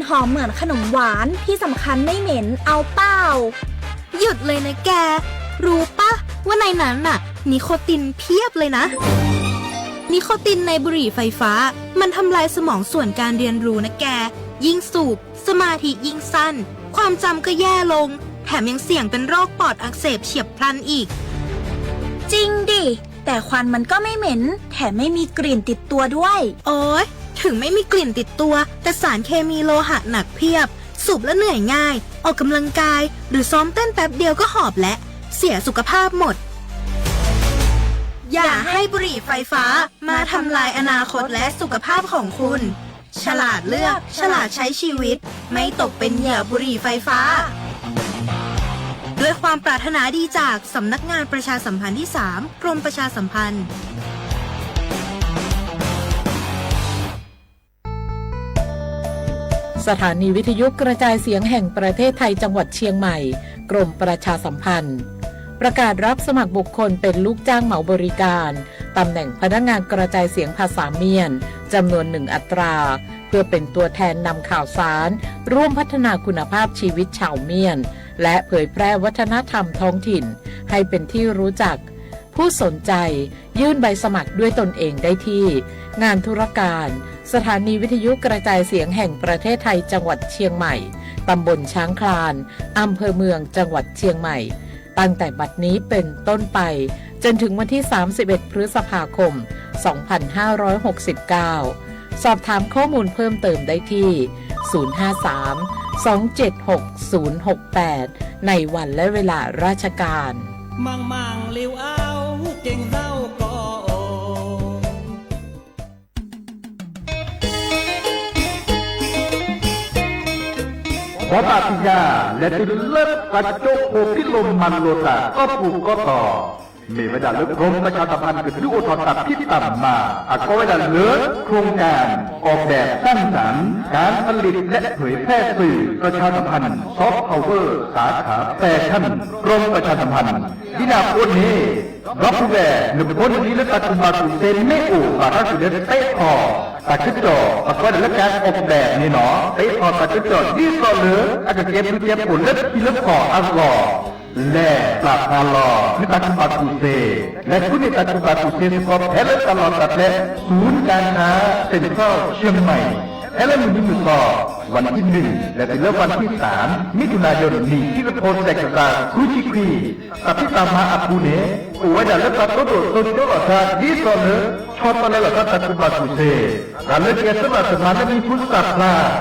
หอมเหมือนขนมหวาน ที่สำคัญไม่เหม็น เอาเปล่า หยุดเลยนะแก รู้ปะว่าในนั้นน่ะ นิโคตินเพียบเลยนะ นิโคตินในบุหรี่ไฟฟ้า มันทำลายสมองส่วนการเรียนรู้นะแก ยิ่งสูบ สมาธิยิ่งสั้น ความจำก็แย่ลง แถมยังเสี่ยงเป็นโรคปอดอักเสบเฉียบพลันอีก จริงดิ แต่ควันมันก็ไม่เหม็น แถมไม่มีกลิ่นติดตัวด้วย โอ๊ย ถึงไม่มีกลิ่นติดตัว แต่สารเคมีโลหะหนักเพียบ สูบแล้วเหนื่อยง่าย ออกกำลังกาย หรือซ้อมเต้นแป๊บเดียวก็หอบแล้ว เสียสุขภาพหมด อย่าให้บุหรี่ไฟฟ้ามาทำลายอนาคตและสุขภาพของคุณ ฉลาดเลือก ฉลาดใช้ชีวิต ไม่ตกเป็นเหยื่อบุหรี่ไฟฟ้า ด้วยความปรารถนาดีจากสำนักงานประชาสัมพันธ์ที่สาม กรมประชาสัมพันธ์ สถานีวิทยุกระจายเสียงแห่งประเทศไทยจังหวัดเชียงใหม่ กรมประชาสัมพันธ์ ประกาศรับสมัครบุคคลเป็นลูกจ้างเหมาบริการ ตำแหน่งพนักงานกระจายเสียงภาษาเมียน จำนวนหนึ่งอัตรา เพื่อเป็นตัวแทนนำข่าวสาร ร่วมพัฒนาคุณภาพชีวิตชาวเมียน และเผยแพร่วัฒนธรรมท้องถิ่น ให้เป็นที่รู้จัก ผู้สนใจ ยื่นใบสมัครด้วยตนเองได้ที่ งานธุรการ สถานีวิทยุกระจายเสียงแห่งประเทศไทยจังหวัดเชียงใหม่ ตำบลช้างคลาน อำเภอเมืองจังหวัดเชียงใหม่ ตั้งแต่บัดนี้เป็นต้นไป จนถึงวันที่ สามสิบเอ็ด พฤษภาคม สองพันห้าร้อยหกสิบเก้า สอบถามข้อมูลเพิ่มเติมได้ที่ ศูนย์ห้าสาม สองเจ็ดหก ศูนย์หกแปด ในวันและเวลาราชการ မၤမၤလဵဝ်အဝ်က့ၤသဝ်ကီၢ် ဘီဘၣ်သ့ၣ်ညါ လဲၤတုၤလၢပှၤကၠိဖိဖံးလိာ်မၤလိာ်တၢ်ကီၢ်ပူၤကီၢ်သီၣ် မ့ၢ်ဝဲဒၣ်လၢ กรมประชาสัมพันธ์ ကဒုးအိၣ်ထီၣ်တၢ်ဖံးတၢ်မၤ အကိးဝဲဒၣ်လၢ โครงการออกแบบสร้างสรรค์ การผลิตและเผยแพร่สื่อประชาสัมพันธ์ ซอฟต์พาวเวอร์ สาขาแฟชั่น กรมประชาสัมพันธ์ ဒ်န့ၣ်အဃိန့ၣ် ဒီပုၢ်ဝဲၢ် နဖိနလံၤလၢတၢ်ကူၣ်ဘၣ်ကူၣ်သ့မ့ၢ်အိၣ် ဘၣ်တၢ်စူၢ်လၢသ့ထီၣ် တၢ်ကစီၣ် ပှၤကိးဒၣ်လၢ การออกแบบ န့ၣ်လီၤ. သ့ထီၣ်တၢ်ကစီၣ် ဒ်သိးလၢ အကကဲဘျုးကဲဖှိၣ်လၢထံလၢကီၢ်အဂီၢ် လဲၤပာ်ဖျါလီၤ နတၢ်ကူၣ်ဘၣ်ကူၣ်သ့ လဲၤဃုန့ၢ်တၢ်ကူၣ်ဘၣ်ကူၣ်သ့စ့ၢ်ကီး ဖဲလၢတၢ်လီၢ်တၢ်ကျဲ ศูนย์การค้าเซ็นทรัลเชียงใหม่ ဖဲလၢမုၢ်နံၤမုၢ်သီ วันที่หนึ่ง လဲၤတုၤလၢ วันที่สาม มิถุนายน နံၣ်ခံကထိ တကလးခွံဆံခွံ တၢ်ဖံးတၢ်မၤအပူၤန့ၣ် အိၣ်ဝဲဒၣ်လၢတၢ်တီဒိၣ်တီဒိၣ်လီၤသး ဒ်သိးလၢ ဆီတလဲလီၤသးတၢ်ကူၣ်ဘၣ်ကူၣ်သ့, တၢ်လၢကဲသ့ဘၣ်သ့မၤလၢမံၤဟူသၣ်ဖျါ ကဟဲက့ၤလီၤ တၢ်ကူၣ်ဘၣ်ကူၣ်သ့လဲၤတုၤလၢပှၤကၠိဖိသ့ၣ်တဖၣ်န့ၣ်အ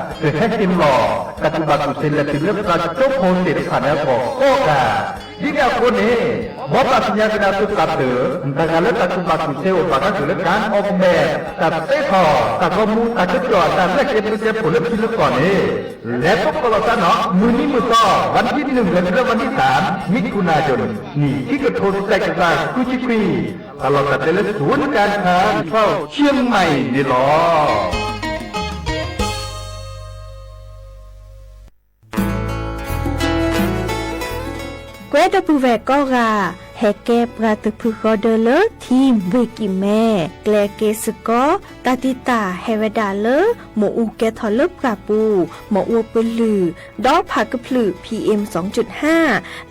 ဂီၢ်ကိးဂၤ ဒ်န့ၣ်အဃိန့ၣ် ဘီဘၣ်သ့ၣ်ညါကဒါသုသးတၢၢ် တဂၤလၢတၢ်ကူၣ်ဘၣ်ကူၣ်သ့အိၣ် ဘၣ်တၢ်စူၢ်လၢ การออกแบบ တၢ်သ့ထီၣ် တၢ်ဂီၤမူ တၢ်ကစီၣ်အတၢ်လဲၤကဲဘျုးကဲဖှိၣ်လၢထံလၢကီၢ်န့ၣ် လဲၤသကိးလီၤသးနီၤ မုၢ်နံၤမုၢ်သီ วันที่หนึ่ง လဲၤတုၤလၢ วันที่สาม มิถุนายน နံၣ်ခံကထိ တကလးခွံဆံခွံ တၢ်လီၢ်တၢ်ကျဲလၢ ศูนย์การค้าเซ็นทรัลเชียงใหม่ န့ၣ်လီၤ. ကွဲဒီပုၢ်ဝဲၢ်ကိးဂၤ ဟဲကဲပှၤတဖုဃီဒၢလၢ Team ဝ့ၢ်ကံၢ်မဲ ကျဲက့ၤစ့ၢ်ကီး တၢ်တံာ်တာ်ဟဲဝဲဒၣ်လၢ မ့ၣ်အူကဲထီၣ်လၢပှၢ်ပူၤ မ့ၣ်အူပလုၢ် ဒီးဖးကဖျၢၣ် พีเอ็ม สองจุดห้า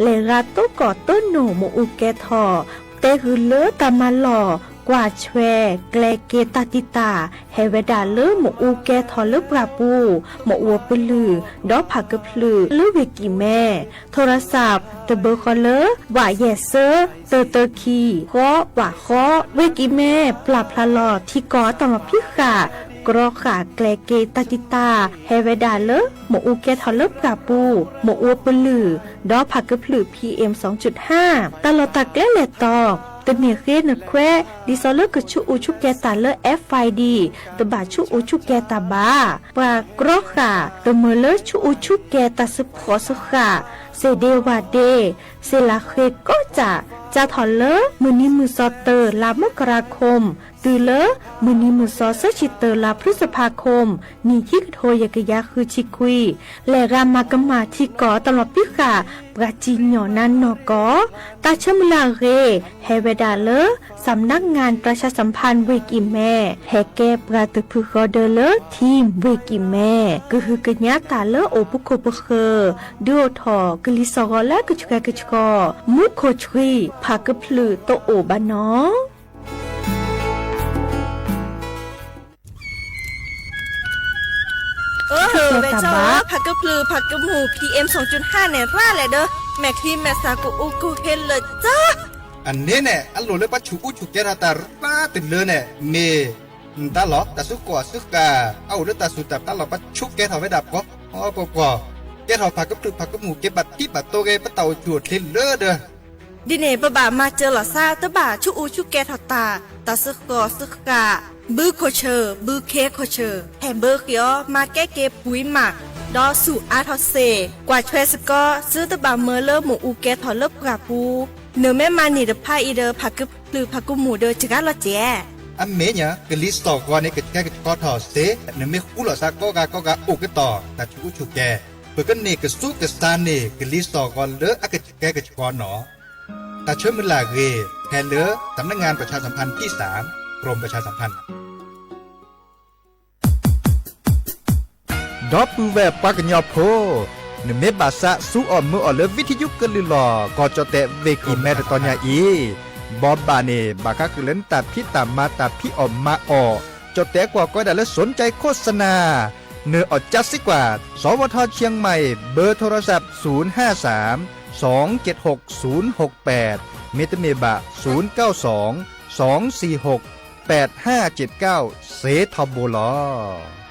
လဲၤဂၤတိကိးတိနိၣ်မ့ၣ်အူကဲထီၣ် တဲဂုာ်လၢတၢ်မၤလီၢ် ကွၢ်ဆွဲ ကျဲက့ၤတၢ်တံာ်တာ် ဟဲဝဲဒၣ်လၢမ့ၣ်အူကဲထီၣ်လၢပှၢ်ပူၤ မ့ၣ်အူပလုၢ် ဒီးဖးကဖျၢၣ်လၢဝ့ၢ်ကံၢ်မဲ โทรศัพท์ တဘၢဃီလၢ ဝးယဲၢ်ဆၢ တၢတၢခံ ဃီ ဝးဃီ ဝ့ၢ်ကံၢ်မဲ ပျၢ်ဖျါလီၤထံကီၢ်တၢ်မၤဖံးဃာ် ကြီဃာ်ကျဲက့ၤတၢ်တံာ်တာ် ဟဲဝဲဒၣ်လၢ မ့ၣ်အူကဲထီၣ်လၢပှၢ်ပူၤ မ့ၣ်အူပလုၢ် ဒီးဖးကဖျၢၣ် พีเอ็ม สองจุดห้า တၢ်လီၢ်တၢ်ကျဲလဲၤတီၤ တမ့ၢ်ဃ့နခွဲး ဒ်သိးလၢကဆူးအူဆူးကဲၤတၢ်လၢ แอร์ไฟ ဒံး တဘၣ်ဆူးအူဆူးကဲၤတၢ်ဘၣ်. ပှၤကြီဃာ် တမၢလၢဆူးအူဆူးကဲၤတၢ်စ့ဖှီၣ်စ့ဃာ် စ့ဒ့ဝၣ်ဒ့ စ့လးဃ့ကိးကၢ် စးထီၣ်လၢမုၢ်နံၤမုၢ်သီတၢ် လါမကရၤခိၣ် တုၤလၢမုၢ်နံၤမုၢ်သီ သၢဆံတၢလါ ဖျုစဖးခိၣ် နံၣ်ခံကထိယဲၢ်ကယၤဃုဆံခွံ လဲၤဂၤမၤကမၣ်ထံကီၢ် တၢ်လီၢ်ပံးဃာ် ပှၤစံၣ်ညီၣ်နါနီၢ်ကီၢ် တၢ်ဆၢမုၢ်လၢ်အဂ့ၢ် ဟဲဝဲဒၣ်လၢ สำนักงานประชาสัมพันธ์ ဝ့ၢ်ကံၢ်မဲ ဟဲကဲပှၤသုးဖုၣ်ဃီဒၢလၢ ထံဝ့ၢ်ကံၢ်မဲ ကဟုကညးတၢ်လၢအိၣ်ပခိၣ်ပဃၢၤ ဒုးအိၣ်ထီၣ်ကလံၤစိးဂီၤလၢကဆှဲကဆှီ မူခိၣ်ဆှံ ဖးကဖျုးတအိၣ်ဘၣ်နီၤ. ဝဲၢ်ကၠီ ဖးကဖျုးဖးကမူၣ် PM စူၣ်ကၠုၢ်ဟၣ်န့ၣ် ရၣ်လဲၣ်ဒီး မဲာ်ချံမဲာ်သၣ်ကအိၣ်ကဟ့လၢာ်ကၠီ အန့ၣ်န့ၣ် အလိၣ်လၢပှၤဆူးအူဆူးကဲထီၣ်တၢ်ရၣ်တလၢန့ၣ် မ့ၢ် နတၢ်လီၢ် တၢ်စုကီၢ်စုဃၣ် အအိၣ်လၢတၢ်စူၢ်တၢ်ပျၢ်လီၤ ပှၤဆူးကဲထီၣ်ဝဲဒၣ်ပှီၤပှီၤပှီၤ, ကဲထီၣ်ဖးကဖျုးဖးကမူၣ် ကဲဘၣ်ထံဘၣ်တိၤဂ့ၤ ပတၢ်အိၣ်ဆူၣ်အိၣ်ချ့လၢဒီး ဒ်န့ၣ် ပဘၣ်မၤစၢၤလီၤသး တဘၣ်ဆူးအူဆူးကဲထီၣ်တၢ် တၢ်စုကီၢ်စုဃၣ် ဘုခိၣ်ဆၢၣ် ဘုခ့ခိၣ်ဆၢၣ် ဟဲဘၢဃ့အီၤ မၤကဲက့ၤပှံၤမး ဒီးဆူၣ်အါထီၣ်စ့ၢ် ကွၢ်ထွဲစ့ၢ်ကီး သုတဘၣ်မၢလၢမ့ၣ်အူကဲထီၣ်လၢပှၢ်ပူၤ, နမ့ၢ်မၤန့ၢ်တဖၣ်အံၤဒီး ဖးကဖျုးဖးကမူၣ်ဒီး စှၤလီၤစဲး အမ့ၢ်ညါ ကလံၤစိးဂီၤန့ၣ် ကဆှဲကဆှီထီၣ်စ့ၢ်, နမ့ၢ်ဃူလိာ်သးကိးဂၤကိးဂၤအိၣ်ကတီၢ် တၢ်ဆူးအူဆူးကဲ, ပကန့ၢ်ကစူးကစၢ်န့ၢ် ကလံၤစိးဂီၤလၢအကဆှဲကဆှီနီၤ. တၢ်ဆၢမုၢ်လၢ်အဂ့ၢ် ဖဲလၢ สำนักงานประชาสัมพันธ์ที่สาม กรมประชาสัมพันธ์ ဒီပုၢ်ဝဲၢ်ပှၤကညီဖိ, နမ့ၢ်ဘၣ်သးစူအီၣ်မုာ်အီၣ်လၢ ဝံထယုကလုၢ်လီၢ် ကီၢ်ကၠီၣ်တဲၣ်ဝ့ၢ်ကံၢ်မဲတတီၤညါအံၤ, ဘီဘၣ်န့ၣ် ဘၣ်ဃးဃုာ်လၢနတၢ်ဖံးတၢ်မၤတၢ်ဖံးအီၣ်မၤအီၣ်, ကၠီၣ်တဲၣ်ကွၢ်ကီဒၣ်လၢ สนใจโฆษณา နအီၣ်ကၠၢ်စ့ၢ်ကီး, สวท.เชียงใหม่ เบอร์โทรศัพท์ ศูนย์ห้าสาม สองเจ็ดหก ศูนย์หกแปด မ့တမ့ၢ်ဘၣ် ศูนย์เก้าสอง สองสี่หก แปดห้าเจ็ดเก้า စ့ၢ်ထီဘိလီၤ.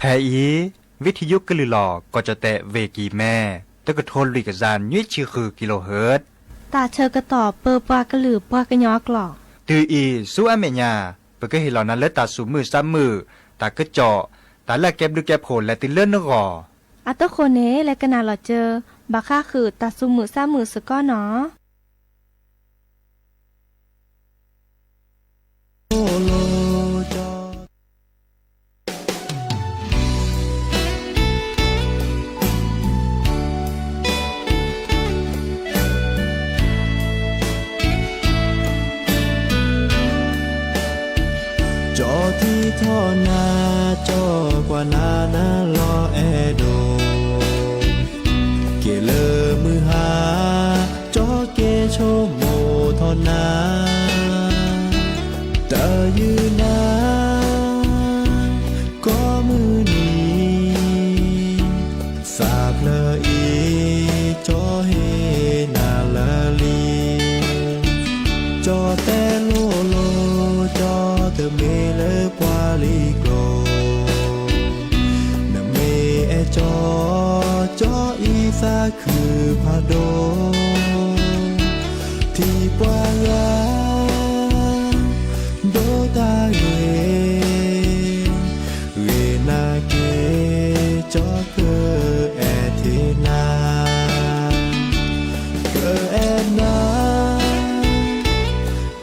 ဖဲအံၤ ဝံထယုကလုၢ်လီၢ် ကီၢ်ကၠီၣ်တဲၣ်ဝ့ၢ်ကံၢ်မဲ တကထိလွံၢ်ကယၤနွံဆံဃု kilohertz တၢ်ဆၢကတီၢ်ပၢပှၤကလုာ်ပှၤကညီအကျိာ်, တုၤအံၤဆူအမဲာ်ညါ ပကဟ့ၣ်လီၤနၤလၢတၢ်သူၣ်မုာ်သးမုာ်, တၢ်ကစီၣ်, တၢ်လၢအကဲဘျုးကဲဖှိၣ်လဲၤတုၤလၢနဂီၢ်. အတဃိန့ၣ် လဲၤကနၣ်လီၤစၢၤ ဘၣ်ဃးဃုာ်တၢ်သူၣ်မုာ်သးမုာ်စ့ၢ်ကီးနီၤ. ကၠီထံထီၣ်နၤ, ကၠီကွၢ်နၤနၤလီၤအဲၣ်ဒိး, က့ၤလၢမုၢ်ဟါ, ကၠီက့ၤဆိကမိၣ်ထီၣ်နၤ, တၢ်ယုၢ်နၤ ကိးမုၢ်နံၤ, သးဖျၢၣ်အံၤ ကၠီဟ့ၣ်နၤလၢလံ, ကၠီတဲလိၤလိၤ ကၠီတမ့ၢ်လၢပှၤလံၤကျိာ်, နမ့ၢ်အဲၣ်ကၠီ, ကၠီအံၤသးခုဖးဒိၣ်, ထံၣ်ပှၤဂၤ ဒိတၢ်ဂ့ၤ, ဂ့ၤနၤက့ၤ ကၠီကအဲၣ်ထံနၤ, ကအဲၣ်နၤ,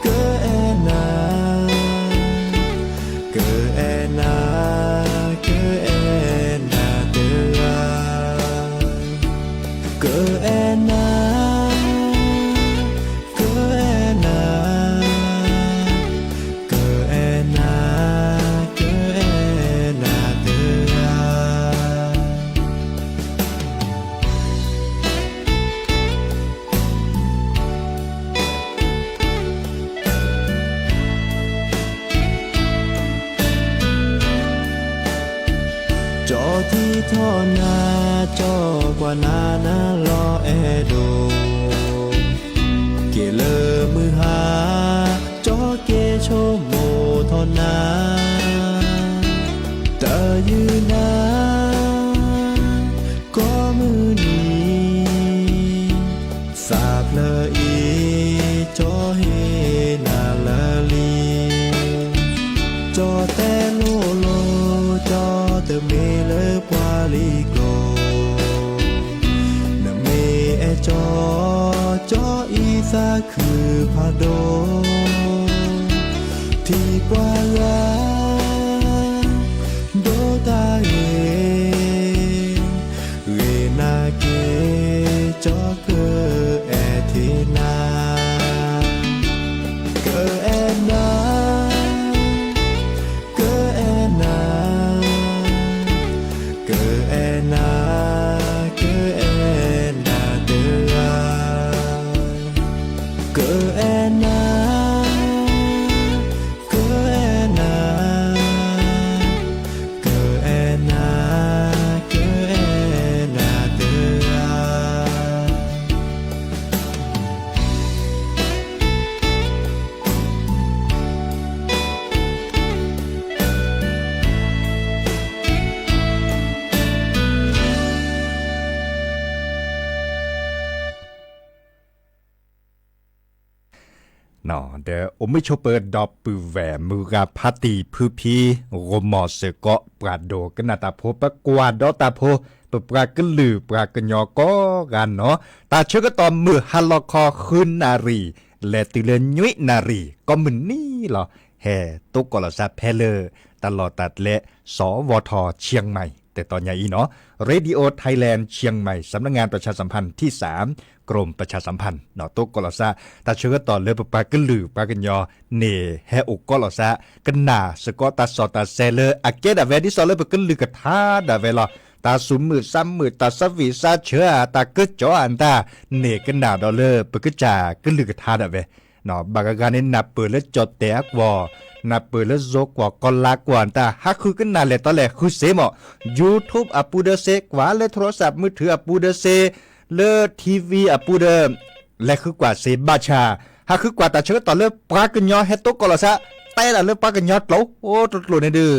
ကအဲၣ်နၤ, ကအဲၣ်နၤ, ကအဲၣ်နၤတဂၤ, ကအဲၣ်နၤ, ကအဲၣ်နၤ ထီၣ်နၤ ကၠီကွၢ်နၤ နၤလီၤအဲၣ်ဒိး, က့ၤလၢမုၢ်ဟါ ကၠီက့ၤဆိကမိၣ်ထီၣ်နၤ, တယုၢ်နၤ ကိးမုၢ်နံၤ, သးဖျၢၣ်အံၤ ကၠီဟ့ၣ်နၤလၢာ်လံ, ကၠီတဲလိၤလိၤ ကၠီတမ့ၢ်လၢပှၤလံၤကျိာ်, နမ့ၢ်အဲၣ်ကၠီ ကၠီအံၤသးခုဖးဒိၣ်, ထံၣ်ပှၤဂၤ ဒိတၢ်ဂ့ၤ, ဂ့ၤနၤက့ၤ ကၠီကအဲၣ်ထံၣ်နၤ, ကအဲၣ်နၤ ကအဲၣ်နၤ, ကအဲၣ်နၤ ကအဲၣ်နၤတဂၤ, ကအဲၣ်နၤ ကအဲၣ်နၤ, ကအဲၣ်နၤ ကအဲၣ်နၤတဂၤ. ဒီးအိၣ်မုာ်ဆိးပၢၤဒီပုၢ်ဝဲၢ် မုၢ်ဂၤဖါတံၢ်ဖုဖံ ဂီၢ်မီၢ်စ့ၢ်ကီး ပှၤဒိကနၣ်တၢ်ဖိ ပကွၢ်ဒီးတၢ်ဖိ ပပှၤကလုာ်ပှၤကညီကိးဂၤနီၤ, တၢ်ဆၢကတီၢ်မုၢ်ဟါလီၤခီ ဃုနၣ်ရံၣ် လဲၤတုၤလၢနွံနၣ်ရံၣ် ကိးမုၢ်နံၤလီၤ. ဟဲတိကိးလီၤသးဖဲလၢ တၢ်လီၢ်တၢ်ကျဲ စီၤဝီၤထီၣ် ဆံၣ်မဲၣ် တတီၤညါအံၤနီၤ, Radio Thailand เชียงใหม่ สำนักงานประชาสัมพันธ์ที่สาม กรมประชาสัมพันธ์ တိကိးလီၤသး တၢ်ဆၢကတီၢ်လၢပပှၤကလုာ်ပှၤကညီန့ၣ် ဟဲအိၣ်ကိးလီၤသး ကနၣ်စ့ၢ်ကီးတၢ်စီၣ်တၢ်စဲလၢအကဲဒၣ်ဝဲ ဒ်သိးလၢပကလုၢ်ကထါဒၣ်ဝဲလီၤ. တၢ်သူၣ်မုာ်သးမုာ် တၢ်သးဝံၣ်သးဆၢဧါ တၢ်ကၢကၠီအတၢ်န့ၣ် ကနၣ်ဒီးလၢပကစၢ်ကလုၢ်ကထါဒၣ်ဝဲ ဘၣ်ဂၤဂၤန့ၣ် နၢ်ပၢၢ်လၢကၠီၣ်တဲၣ်အကွီၢ်, နၢ်ပၢၢ်လၢ Zoom ကွီၢ် ကီၤလၤကွီၢ်အတၢ် ဟးဃုကနၣ်လဲၤတီလဲၣ်ဃုစ့ၢ်မး, YouTube အပူၤဒီးစ့ၢ်, ကွၢ်လၢ โทรศัพท์มือถือ အပူၤဒီးစ့ၢ်, လၢ ထံဝံၤ အပူၤဒီး လဲၤဃုကွၢ်စ့ၢ် ဘၣ်ဆၣ် ဟးဃုကွၢ်တၢ်ဆၢကတီၢ်လၢပှၤကညီဟဲတိကိးလီၤသး တဲဒၣ်လၢပှၤကညီကျိာ် အိၣ်တကျိာ်န့ၣ်ဒီး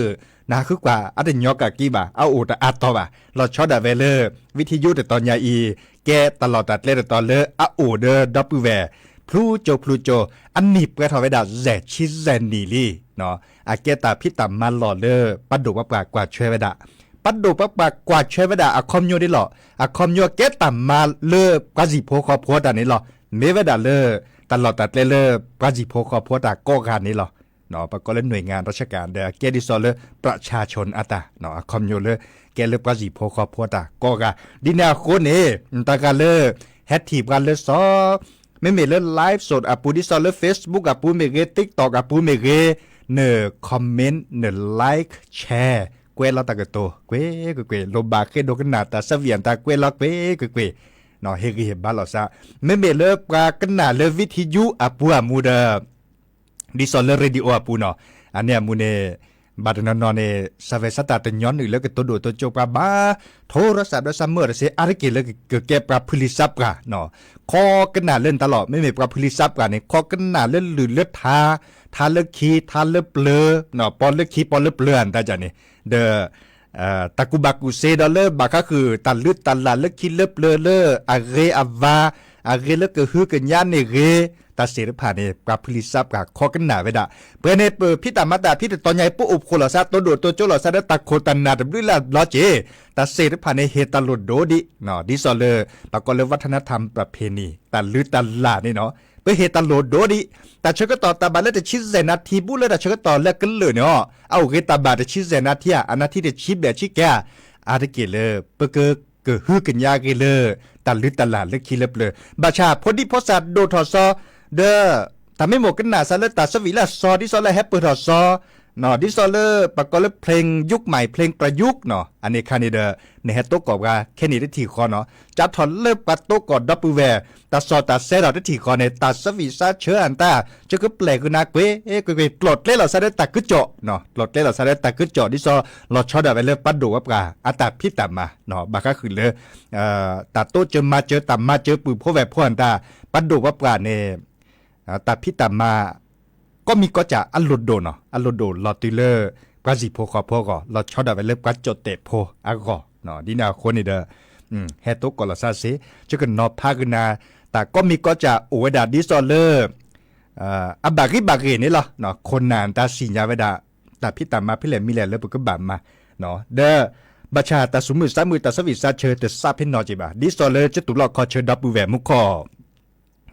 နဟးဃုကွၢ်အတညီကးက့ဘၣ်, အအိၣ်တအါတီၤဘၣ်. လီၤဆီဒၣ်ဝဲလၢ ဝံထံယိ တတီၤညါအံၤ ကဲတၢ်လီၢ်တၢ်ကျဲတတီၤလၢအအိၣ်ဒီးဒီပုၢ်ဝဲၢ် ဖျူကၠိဖျူကၠိ, အနံၣ်ပှဲၤထီၣ်ဝဲဒၣ် ယဲၢ်ဆံယဲၢ်နံၣ်လံ. အကဲတၢ်ဖံးတၢ်မၤလီၢ်လၢ ပှၤဒိၣ်ပှၤပှၢ်ကွၢ်ထွဲဝဲဒၣ်, ပှၤဒိၣ်ပှၤပှၢ်ကွၢ်ထွဲဝဲဒၣ် အခီပညီဒ်လီၤ. အခီပညီကဲတၢ်မၤလၢပှၤဟံၣ်ဖိဃီဖိတၢ်န့ၣ်လီၤ. မ့ၢ်ဝဲဒၣ်လၢ တၢ်လီၢ်တၢ်ကျဲလၢ ပှၤဟံၣ်ဖိဃီဖိတၢ်ကိးဂၤန့ၣ်လီၤ. ပကိးလၢ หน่วยงานราชการ ဒီးအကဲဒ်သိးလၢ ประชาชน အတၢ် အခီပညီလၢ ကဲလၢပှၤဟံၣ်ဖိဃီဖိတၢ်ကိးဂၤ, ဒ်န့ၣ်အဃိန့ၣ် တဂၤလၢ ဟဲထံၣ်ပှၤလၢစီၤ မ့မ့ၢ်လၢ live စဒ် အပူၤ ဒ်သိးလၢ Facebook အပူၤမ့ၢ်ဂ့ၤ, TikTok အပူၤမ့ၢ်ဂ့ၤ, န comment န like share ကွဲးလီၤတၢ်ကတိၤ ကွ့ၢ်ကွ့ၢ်ကွ့ၢ်, လိၣ်ဘၣ်ဃ့ဒိကနၣ်တၢ်သးဝံၣ်အတၢ်ကွဲးလီၤကွ့ၢ်ကွ့ၢ်ကွ့ၢ်, ဟ့ၣ်ဂံၢ်ဟ့ၣ်ဘါလီၤသး, မ့မ့ၢ်လၢပှၤကနၣ်လၢ ဝံထံယိ အပူၤအမူဒီး ဒ်သိးလၢ radio အပူၤနီၤ, အန့ၣ်အမူန့ၣ် ဘၣ်တနီၤနီၤန့ၣ် စးဝဲစးတၢ်တညီနုၢ်လၢကတိၤဒိၣ်တိၤကၠိပှၤဘၣ်, ထိရစးဒီးစးမၢၢ်တစ့ အါတက့ၢ်လၢကကဲပှၤဖုလံၤသးပှၢ်, ခီကနၣ်လၢနတၢ်လီၢ် မ့မ့ၢ်ပှၤဖုလံၤသးပှၢ်န့ၣ် ခီကနၣ်လၢလုၢ်လၢထါ, ထါလၢခံ ထါလၢပျၢၤ, ပီလၢခံပီလၢပျၢၤအတၢ်န့ၣ်, ဒီး တၢ်ကူၣ်ဘၣ်ကူၣ်သ့ဒီးလၢဘၣ်ဃးဃုာ် တၢ်လုၢ်တၢ်လၢ်လၢခံလၢပျၢၤလၢအဂ့ၤအဝါ, အဂ့ၤလၢကဟုကညးန့ၣ်ဂ့ၤ, တၢ်သ့ၣ်တဖၣ်န့ၣ် ပှၤဖုလံၤသးပှၢ်ခီကနၣ်ဝဲဒၣ်, ပှဲၤန့ၣ်ပဖံးတၢ်မၤတၢ်ဖံးတတီၤညါအံၤ ပအိၣ်ဖှိၣ်လိာ်သး တိၤဒိၣ်တိၤကၠိလိာ်သးဒီးတၢ်ခိၣ်တၢ်နၢ်တဘျုးလၢ်ဘျီက့ၤ, တၢ်သ့ၣ်တဖၣ်န့ၣ် ဟ့ၣ်တၢ်လိၣ်ဒိဒံး, ဒ်သိးလၢ ပှၤကိးလၢ วัฒนธรรมประเพณี တၢ်လုၢ်တၢ်လၢ်န့ၣ်နီၤ, ပဟ့ၣ်တၢ်လိၣ်ဒိဒံး, တၢ်ဆၢကတီၢ်တၢ်ဘၣ်လၢတဆံယဲၢ်နၣ်ထံ ဘူးလၢတၢ်ဆၢကတီၢ်လၢကလုာ်န့ၣ်အီၤ, အအိၣ်ဂ့ၤတၢ်ဘၣ်တဆံယဲၢ်နၣ်ထံဧါ, အနၣ်ထံတဆံဘျဲၣ်ဆံကဲဧါ, အါတက့ၢ်လၢ ပကကဟုကညးဂ့ၤလၢ တၢ်လုၢ်တၢ်လၢ်လၢခံလၢပျၢၤ, ဘၣ်ဆၣ်ဖိဒံဖိသၣ်ဒိၣ်ထီၣ်စီ ဒီး တၢ်မ့ၢ်မိၢ်ကနၣ်စးလၢတၢ်သးဝံၣ်လၢအစီ ဒ်သိးလၢဟဲပၢၢ်ထီၣ်စီ ဒ်သိးလၢပကိးလၢ เพลงยุคใหม่ เพลงประยุกต์ နီၤ, အန့ၣ်ခါန့ၣ်ဒီး နဟဲတိကိးပှၤခဲန့ၣ်တထံၣ်ဃီနီၤ, ကးထီၣ်လၢပှၤတိကိးဒီပုၢ်ဝဲၢ် တၢ်စီၣ်တၢ်ဆဲဒီးတထံၣ်ဃီန့ၣ် တၢ်ဆၢဝံၣ်ဆၢဆၢအတၢ် ကကပျဲၢ်ဃုာ်နၤကွ့ၢ်ကွ့ၢ်ကွ့ၢ် ကျိးကျဲလီၤစၢ်လၢတၢ်ကစီၣ်, ကျိးကျဲလီၤစၢ်လၢတၢ်ကစီၣ် ဒ်သိးလီၤဆီဒၣ်ဝဲလၢပှၤဒိၣ်ပှၤပှၢ် အတၢ်ဖံးတၢ်မၤ, ဘၣ်ဃးဃုာ်လၢ တၢ်တိစၢၤမၤစၢၤ တၢ်မၤစၢၤပုၢ်ဖိဝဲၢ်ဖိအတၢ် ပှၤဒိၣ်ပှၤပှၢ်န့ၣ် တၢ်ဖံးတၢ်မၤ ကီမံၤကီစၢ်အလိၣ်ဒိၣ်နီၤ, အလိၣ်ဒိၣ်လီၤတုၤလၢ ပှၤစံၣ်ဖိဃီဖိအဂီၢ်, လီၤဆီဒၣ်ဝဲလၢပှၤကၠိၣ်တဲာ်ဖိအဂီၢ်, ဒ်န့ၣ်အဃိန့ၣ်ဒီး ဟဲတိကိးလီၤစၢ်စ့ၢ်, ယကနီၤဖးဃုာ်နၤ တၢ်ကီမံၤကီစၢ်အိၣ်ဝဲဒၣ်ဒ်သိးလၢ အဘၣ်ဂ့ၤဘၣ်ဂ့ၤန့ၣ်လီၤ, ခိၣ်နၢ်တၢ်စံၣ်ညါဝဲဒၣ် တၢ်ဖံးတၢ်မၤဖဲလဲၣ်မံၤလဲၣ်လၢပကဘၣ်မၤ, ဒီး ဘၣ်ဆၣ်တၢ်ဆူးမုၢ်ဆါမုၢ် တၢ်ဆၢဝံၣ်ဆၢဆၢတစးဖဲနီၢ်က့ဘၣ်, ဒ်သိးလၢကတူၢ်လိာ်ခီဆၢဒီပုၢ်ဝဲၢ်မူခိၣ်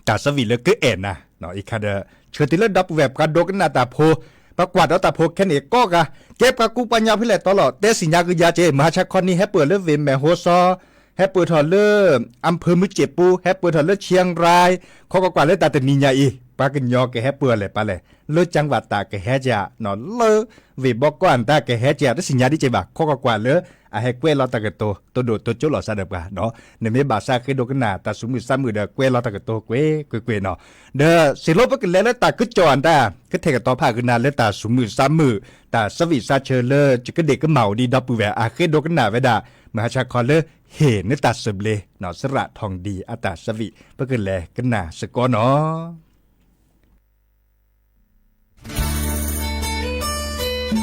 တၢ်ဆၢဝံၣ်လၢကအဲၣ်နၤ, အံၤခါဒီး ဆၢတုၤလၢဒီပုၢ်ဝဲၢ်ပှၤဒိကနၣ်တၢ်ဖိ, ပှၤကွၢ်ဒီးတၢ်ဖိခဲန့ၣ်ကိးဂၤ, ကဲပှၤကူပှၤညီဖဲလဲၣ်တီလီၤ, တဲစံၣ်ညါကယၤက့, မဟါဆါခီနံၤ ဟဲပၢၢ်လၢဝ့ၢ်မဲၢ်ဟိစီ, ဟဲပၢၢ်ထီၣ်လၢ อำเภอမုၢ်စ့ၣ်ပူ, ဟဲပၢၢ်ထီၣ်လၢ เชียงราย, ခီကွၢ်ကွၢ်လၢတၢ်တနံၤညါအံၤ ပှၤကညီကဟဲပၢၢ်လဲၣ်ပာ်လဲၣ်, လၢကၠၢ်ဝးတၢ်ကဟဲက့ဧါ, လၢဝ့ၢ်ဘီကီၢ်အတၢ်ကဟဲက့ဧါ တစံၣ်ညါဒ်က့ဘၣ်, ခီကွၢ်ကွၢ်လၢ အဟဲကွဲလီၤတၢ်ကတိၤ တဒိၣ်တကၠိလီၤစၢ်ဒီးပှၤနီၤ, နမ့ၢ်ဘၣ်ဆၣ်ဃ့ဒိကနၣ် တၢ်ဆူးမုၢ်ဆါမုၢ်ဒီး ကွဲလီၤတၢ်ကတိၤကွ့ၢ်ကွ့ၢ်ကွ့ၢ်နီၤ, ဒီးစံးလီၤပကလဲၤလၢတၢ်ကစီၣ်အတၢ် ကထဲၣ်ကတီၤဖးကနၤလၢ တၢ်ဆူးမုၢ်ဆါမုၢ် တၢ်ဆၢဝံၣ်ဆၢဆၢလၢ ယကဒ့ၣ်ကမၣ်အိၣ်ဒံးဒီပုၢ်ဝဲၢ် အဃ့ဒိကနၣ်ဝဲဒၣ် မဟါဆါခီလၢ ဟ့ၣ်န့ၢ်တၢ်စၢဘျ့ စရၣ်ထီၣ်ဒံးအတၢ်ဆၢဝံၣ် ပကလဲၤကနၣ်စ့ၢ်ကီးနီၤ. လဲၤနဲဒၣ်ခီတၢ်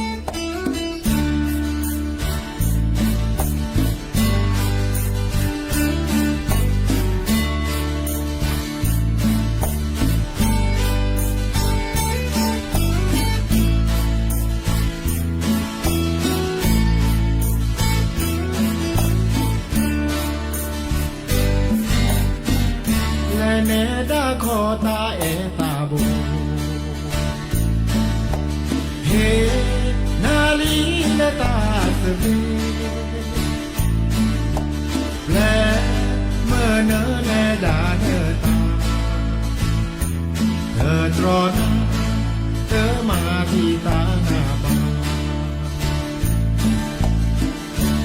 အဲၣ်တၢ်ဘိ, ဟ့ၣ်နၤလံလၢတၢ်သဘျ့, ပျဲမုၢ်နၤလဲၤဒၣ်နတၢ်, တတြီနၤ, တမၤတံာ်တာ်နၤဘၣ်,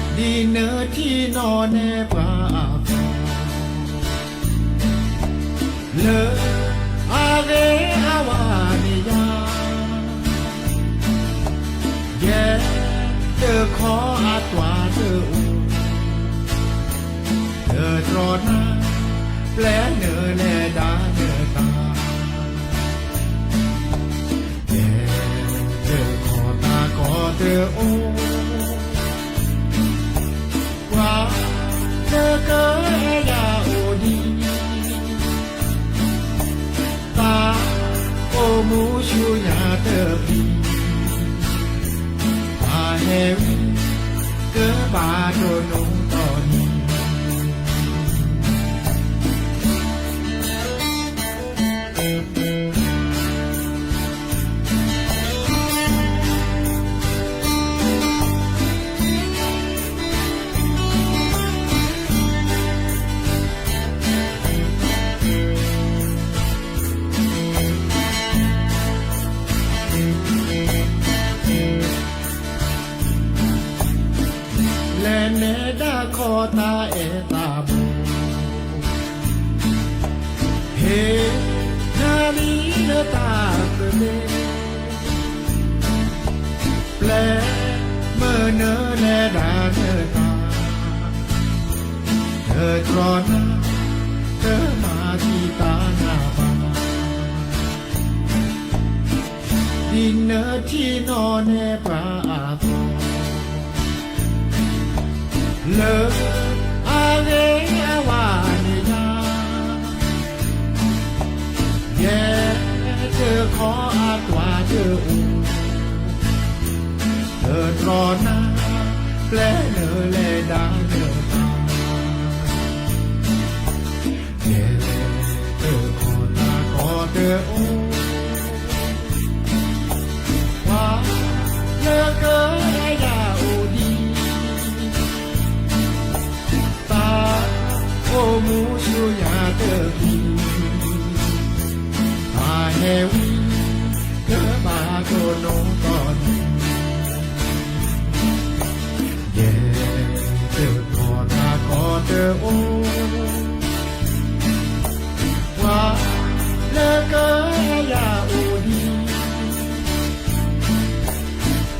ဒ်နထံၣ်နီၣ်နဲပှၤအသိး လၢအဂ့ၤအဝါန့ၣ်ယၤ, ယဲတခီအတွၤတအိၣ်, တတြီနၤ, ပျဲနၤလဲၤဒၣ်နတၢ်, ယဲတခီတၢ်ကီတအိၣ် ပှၤလၢကအဲၣ်ယၤအိၣ်ဒံး, သးအိၣ်မူဆူညါတပျံၤ, ဘၣ်ဟဲဝံၤ ကဘၣ်တိၢ်နီၣ်တီၢ်န့ၣ် လဲၤနဲဒၣ်ခီတၢ်အဲၣ်တၢ်ဘိ, ဟ့ၣ်နၤလံလၢတၢ်သဘျ့, ပျဲမုၢ်နၤလဲၤဒၣ်နတၢ်, တတြီနၤ, တမၤတံာ်တာ်နၤဘၣ်, ဒ်နထံၣ်နီၣ်နဲပှၤအသိး လၢအဂ့ၤအဝါန့ၣ်ယၤ, ယဲတခီအတွၤတအိၣ်, တတြီနၤ, ပျဲနၤလဲၤဒၣ်နတၢ်, ယဲတခီတၢ်ကီတအိၣ် ပှၤလၢကအဲၣ်ယၤအိၣ်ဒံး, သးအိၣ်မူဆူညါတပျံၤ, ဘၣ်ဟဲဝံၤ ကဘၣ်တိၢ်နီၣ်တီၢ်န့ၣ် အိၣ်, ပှၤလၢကယၤအိၣ်ဒံး,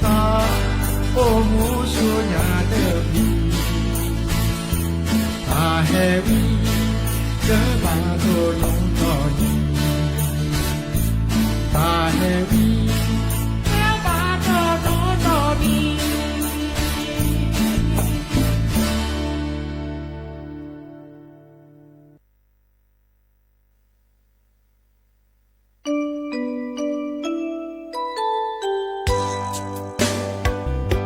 တၢ်အိၣ်မူဆူညါတပူၤ, တၢ်ဟဲဝံ ကဘၣ်ဒိၣ်နီၢ်နီၢ်န့ၣ်, တၢ်ဟဲဝံ ကဘၣ်ဒိၣ်နီၢ်နီၢ်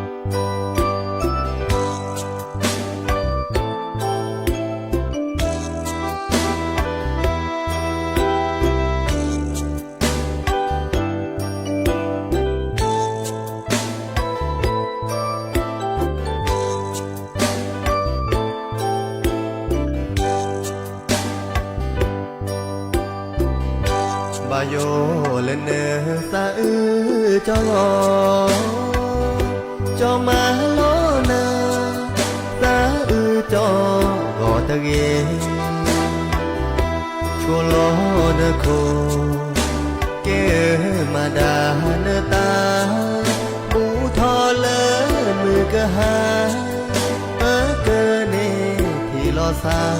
န့ၣ်. ဘၣ်ယိၣ်လၢနသးအုးကၠီလီၤ, ကၠီမၤလီၤနၤ, သးအုးကၠီဂီၤတဂ့ၤ, ဆိလီၤနခိၣ် ကဲမၤဒၣ်နတၢ်, ဘူးထီၣ်လၢမုၢ်ကဟါ, ပကန့ၢ်ထံၣ်လီၤသး.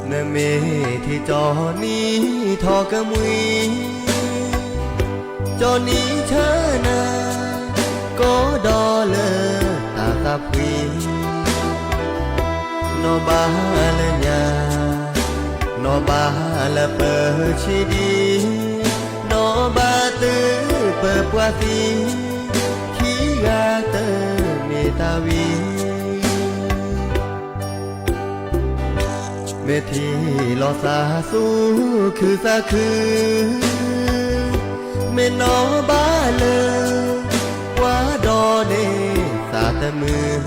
နမ့ၢ်ထံၣ်ကၠီနံၤထီၣ်ကမှံ, ကၠီနံၤဆၢနၤ, ကီဒီးလၢတၢ်သးဖှံ, နီၢ်ဘၣ်လၢညါ, နီၢ်ဘၣ်လၢပဆံးဒံး, နီၢ်ဘၣ်တုၤပပှၢ်သံ, ခံဂၤတမ့ၢ်တၢ်ဝံၤ မ့ၢ်ထံၣ်လီၤသးသူၣ်ခုသးခု, မ့ၢ်နီၢ်ဘၣ်လၢ ပှၤဒီးန့ၢ်သးတမုာ်,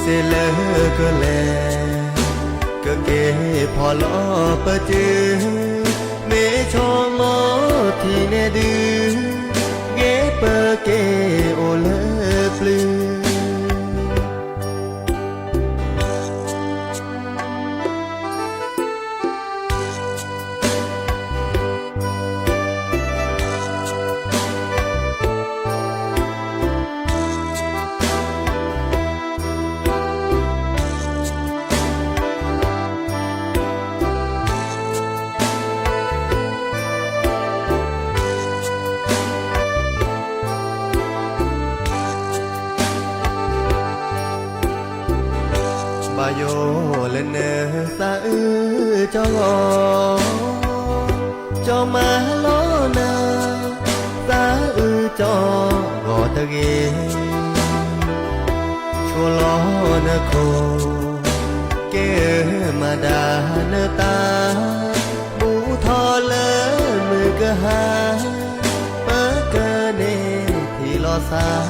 စ့လၢကလဲၤ ကက့ၤဖီၣ်လီၤပစု, မ့ၢ်ဆိကမိၣ်ထံၣ်န့ၣ်ဒုး, ဂ့ၤပက့ၤအိၣ်လၢပျုၤ ဘၣ်ယိၣ်လၢနသးအုးကၠီလီၤ, ကၠီမၤလီၤနၤ, သးအုးကၠီဂီၤတဂ့ၤ, ဆိလီၤနခိၣ် ကဲမၤဒၣ်နတၢ်, ဘူးထီၣ်လၢမုၢ်ကဟါ, ပကန့ၢ်ထံၣ်လီၤသး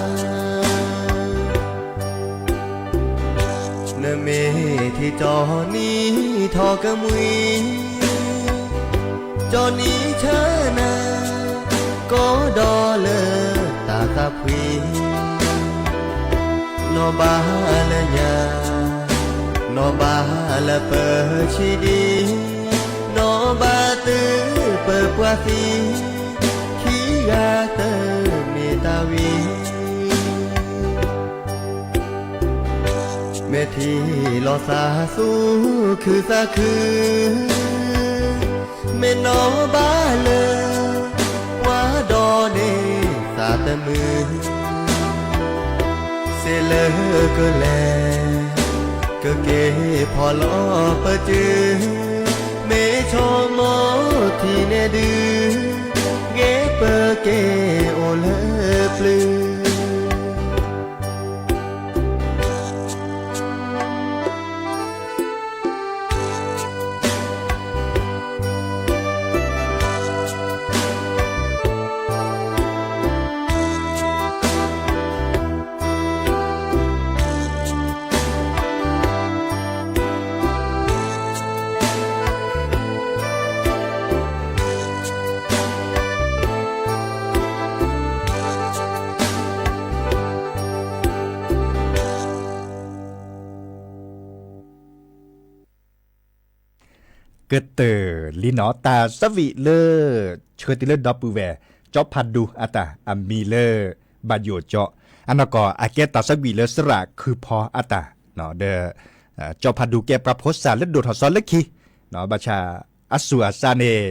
နမ့ၢ်ထံၣ်ကၠီနံၤထီၣ်ကမှံ, ကၠီနံၤဆၢနၤ, ကီဒီးလၢတၢ်သးဖှံ, နီၢ်ဘၣ်လၢညါ, နီၢ်ဘၣ်လၢပဆံးဒံး, နီၢ်ဘၣ်တုၤပပှၢ်သံ, ခံဂၤတမ့ၢ်တၢ်ဝံၤ မ့ၢ်ထံၣ်လီၤသးသူၣ်ခုသးခု, မ့ၢ်နီၢ်ဘၣ်လၢ ပှၤဒီးန့ၢ်သးတမုာ်, စ့လၢကလဲၤ ကက့ၤဖီၣ်လီၤပစု, မ့ၢ်ဆိကမိၣ်ထံၣ်န့ၣ်ဒုး, ဂ့ၤပက့ၤအိၣ်လၢပျုၤ ကတၢၢ်လံနီၤ တၢ်ဆၢဝံၣ်လၢ ဆှၢတုၤလၢဒီပုၢ်ဝဲၢ် ကၠီဖးဒူအတၢ် အမံၤလၢ ဘၣ်ယိၣ်ကၠီ, အနီၢ်ကီၢ် အကဲတၢ်ဆၢဝံၣ်လၢစရၣ်ခုဖီအတၢ်, ဒီး ကၠီဖးဒူကဲပှၤဖိစၢ်လၢဒိၣ်ထီၣ်စီၤလၢခံ, ဘၣ်ဆၣ် အစူၢ်အစါန့ၣ်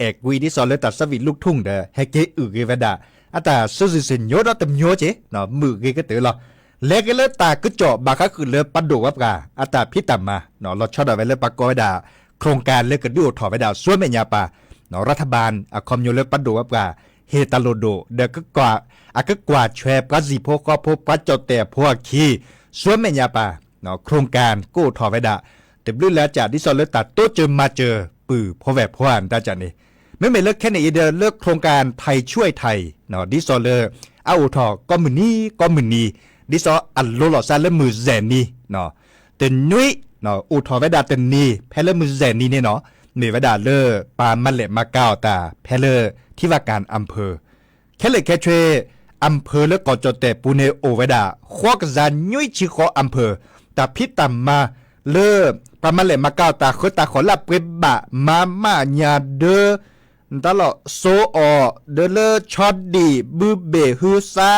အဲၣ်ကွံဒ်သိးလၢတၢ်ဆၢဝံၣ်လူၢ်ထူၣ်ဒီး ဟဲက့ၤအုၣ်ဂ့ၤဝဲဒၣ် အတၢ်စုစုစညိဒီးတမျိုးက့ မုာ်ဂ့ၤကတၢၢ်လီၤ. လဲၤက့ၤလၢတၢ်ကစီၣ်ဘၣ်ဃးဃုာ်လၢပှၤဒိၣ်ဝဲပှၤ အတၢ်ဖံးတၢ်မၤ လီၤဆီဒၣ်ဝဲလၢပှၤကိးဝဲဒၣ် โครงการ လၢကဒုးအိၣ်ထီၣ်ဝဲဒၣ်ဆူမဲာ်ညါပၢ်, รัฐบาล အခီပညီလၢပှၤဒိၣ်ဝဲပှၤ ဟ့ၣ်တၢ်လိၣ်ဒိၣ် ဒီး အကကွၢ်ထွဲပှၤစံၣ်ဖိဃီဖိ ပှၤကၠီၣ်တဲၣ်ဖိအခံ ဆူမဲာ်ညါပၢ် โครงการ ကအိၣ်ထီၣ်ဝဲဒၣ် တဘျုးလၢ်ကၢ် ဒ်သိးလၢတၢ်တိစၢၤမၤစၢၤ ပုၢ်ဖိဝဲၢ်ဖိအတၢ်ကၢ်န့ၣ်, မ့မ့ၢ်လၢခဲန့ၣ်အံၤဒီးလၢ โครงการ ไทยช่วยไทย ဒ်သိးလၢ အအိၣ်ထီၣ်ကိးမုၢ်နံၤကိးမုၢ်နံၤ ဒ်သိးအလိၤလီၤစါလၢမုၢ်စဲၤနံၤ တနွံ အိၣ်ထီၣ်ဝဲဒၣ်တနံၤ ဖဲလၢမုၢ်စဲၤနံၤန့ၣ်နီၤ မ့ၢ်ဝဲဒၣ်လၢ ပှၤမၤလဲၢ်မၤကၤအီၣ်တၢ် ဖဲလၢ ထံဝၣ်ကၣ် อำเภอ ခဲလၢာ်ခဲဆ့ อำเภอ လၢကီၢ်ကၠီၣ်တဲၣ်ပူၤန့ၣ် အိၣ်ဝဲဒၣ် ဃီကယၤနွံဆံဃိး อำเภอ တၢ်ဖံးတၢ်မၤလၢ ပှၤမၤလဲၢ်မၤကၤအီၣ်တၢ် ဃၢတၢ်ဃီၤလၢအပှ့ၤဘၣ် မၤမးညါဒၢ တၢ်လီၤစိအီၤ ဒၢလၢဆီဒံၣ် ဘုဘ့ၣ်ဟုသါ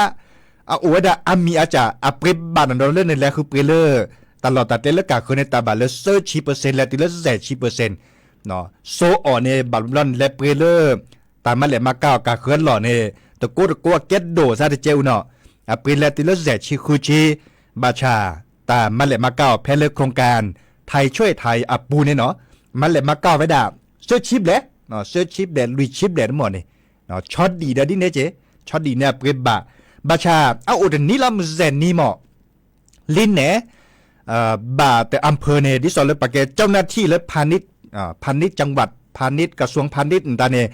အအိၣ်ဝဲဒၣ်အါမံၤအါစှၤ အပှ့ၤဘၣ်နီၤဒီးလၢနလဲၤဃုပှ့ၤလၢ တၢ်လီၢ်တၢ်ကျဲလၢကၢ်ဃၢန့ၣ် တၢ်ဘၣ်လၢသၢဆံ percent လဲၤတုၤလၢစဲၤဆံ percent စိအီၤန့ၣ် ဘၣ်ဘျီနလဲၤပှ့ၤလၢ တၢ်မၤလဲၢ်မၤကၤအီၣ်ကၢ်ဃၢအလီၢ်န့ၣ် တကိးတကိးအကဲဒိၣ်စါတကဲအူနီၤ အပှ့ၤလဲၤတုၤလၢစဲၤဆံဃုဆံ ဘၣ်ဆၣ် တၢ်မၤလဲၢ်မၤကၤအီၣ်ဖဲလၢ โครงการ ไทยช่วยไทย အပူၤန့ၣ်နီၤ မၤလဲၢ်မၤကၤအီၣ်ဝဲဒၣ် သၢဆံဘျဲၣ် သၢဆံဘျဲၣ် လွံၢ်ဆံဘျဲၣ်တမီၢ်န့ၣ် ဆီဒံၣ်ဒီးဒ်န့ၣ်က့ ဆီဒံၣ်န့ၣ်အပှ့ၤဘၣ် ဘၣ်ဆၣ် အအိၣ်တနံၤလီၤမုၢ်စဲၤနံၤမီၢ် လံန့ၣ် ဘၣ်တၢ် อำเภอ န့ၣ် ဒ်သိးလၢပှၤကဲ เจ้าหน้าที่ လၢ พาณิชย์ พาณิชย์จังหวัด พาณิชย์ กระทรวงพาณิชย์ နတၢ်န့ၣ်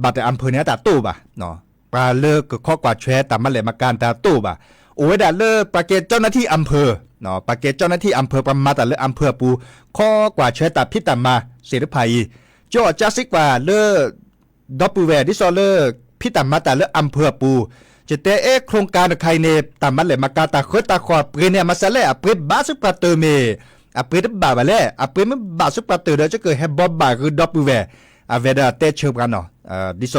ဘၣ်တၢ် อำเภอ န့ၣ် အတၢ်တိၢ်ဘၣ် ပှၤလၢကခီကွၢ်ထွဲတၢ်မၤလဲၢ်မၤကၤနတၢ်တိၢ်ဘၣ် အိၣ်ဝဲဒၣ်လၢပှၤကဲ เจ้าหน้าที่ อำเภอ ပှၤကဲ เจ้าหน้าที่ อำเภอ ပှၤမၤတၢ်လၢ อำเภอ အပူၤ ခီကွၢ်ထွဲတၢ်ဖံးတၢ်မၤသ့ၣ်တဖၣ်အံၤ ကၠီအီၣ်ကၠါစံးကွၢ်လၢ ဒီပုၢ်ဝဲၢ် ဒ်သိးလၢ ဖံးတၢ်မၤတၢ်လၢ อำเภอ အပူၤ ယတဲအဲ โครงการ တခါအံၤန့ၣ် တၢ်မၤလဲၢ်မၤကၤတၢ်ဃၢတၢ်ဃီၤပှ့ၤန့ၣ် အမၤစၢၤလဲၣ် အပှ့ၤဘၣ်ဆူပှၤတၢၢ်မ့ၢ် အပှ့ၤတဘၣ်ဘၣ်လဲၣ် အပှ့ၤမ့ၢ်ဘၣ်ဆူပှၤတၢၢ်ဒီး ယကဟဲဘိးဘၣ်ဃုာ်ဒီပုၢ်ဝဲၢ် အဝဲဒၣ်တဲဆၢပှၤနီၤ ဒ်သိး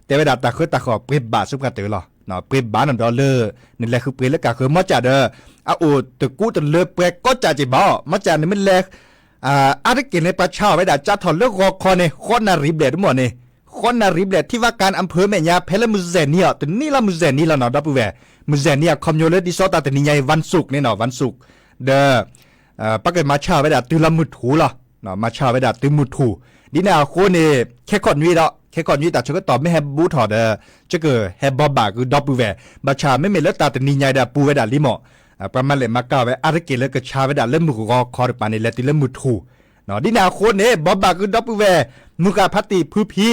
တဲဝဲဒၣ်တၢ်ဃၢတၢ်ဃီၤပှ့ၤဘၣ်ဆူပှၤတၢၢ်လီၤ ပှ့ၤဘၣ်နီၤဒီးလၢ နလဲၤဃုပှ့ၤလၢကၢ်ဃၢမီၢ်ကၠၣ်ဒီး အအိၣ်တကူတလၢပှဲၤကီးကၠၣ်က့ၤဘၣ် မီၢ်ကၠၣ်နမ့ၢ်လဲၤ အါတက့ၢ်န့ၣ် ပှၤဆါအီၣ်ဝဲဒၣ်ကၠါထီၣ်လၢဂီၤခီန့ၣ် ဃိးနၣ်ရံၣ်ဘျဲၣ်တမီၢ်န့ၣ် ဃိးနၣ်ရံၣ်ဘျဲၣ် ထံဝၣ်ကၣ် อำเภอ မဲာ်ညါ ဖဲလၢမုၢ်စဲၤနံၤအီၤ တနံၤလီၤမုၢ်စဲၤနံၤလီၤနီၤ ဒီပုၢ်ဝဲၢ် မုၢ်စဲၤနံၤအခီပညီလၢဒ်သိးတၢ်တနံၤညါအံၤ วันศุกร์ န့ၣ်နီၤ วันศุกร์ ဒီး ပကမၤဆါအီၣ်ဝဲဒၣ်တုၤလီၤမုၢ်ထူၣ်လီၤ မၤဆါအီၣ်ဝဲဒၣ်တုၤမုၢ်ထူၣ် ဒ်န့ၣ်အဃိန့ၣ် ခဲခီၣ်နွံဒီး ခဲခီၣ်နွံတၢ်ဆၢကတီၢ်မ့ၢ်ဟဲဘူးထီၣ်ဒီး ကကဟဲဘိးဘၣ်ဃုာ်ဒီပုၢ်ဝဲၢ် ဘၣ်ဆၣ်မ့မ့ၢ်လၢတၢ်တနံၤညါဒီးပူၤဝဲဒၣ်လံမီၢ် ပှၤမၤလဲၢ်မၤကၤဝဲအါတက့ၢ်လၢကဆါဝဲဒၣ်လၢမုၢ်ဂီၤခီတပၤန့ၣ် လဲၤတုၤလၢမုၢ်ထူၣ် ဒ်န့ၣ်အဃိန့ၣ် ဘိးဘၣ်ဃုာ်ဒီပုၢ်ဝဲၢ် မုၢ်ဃၢ်ဖါတံၢ်ဖုဖံ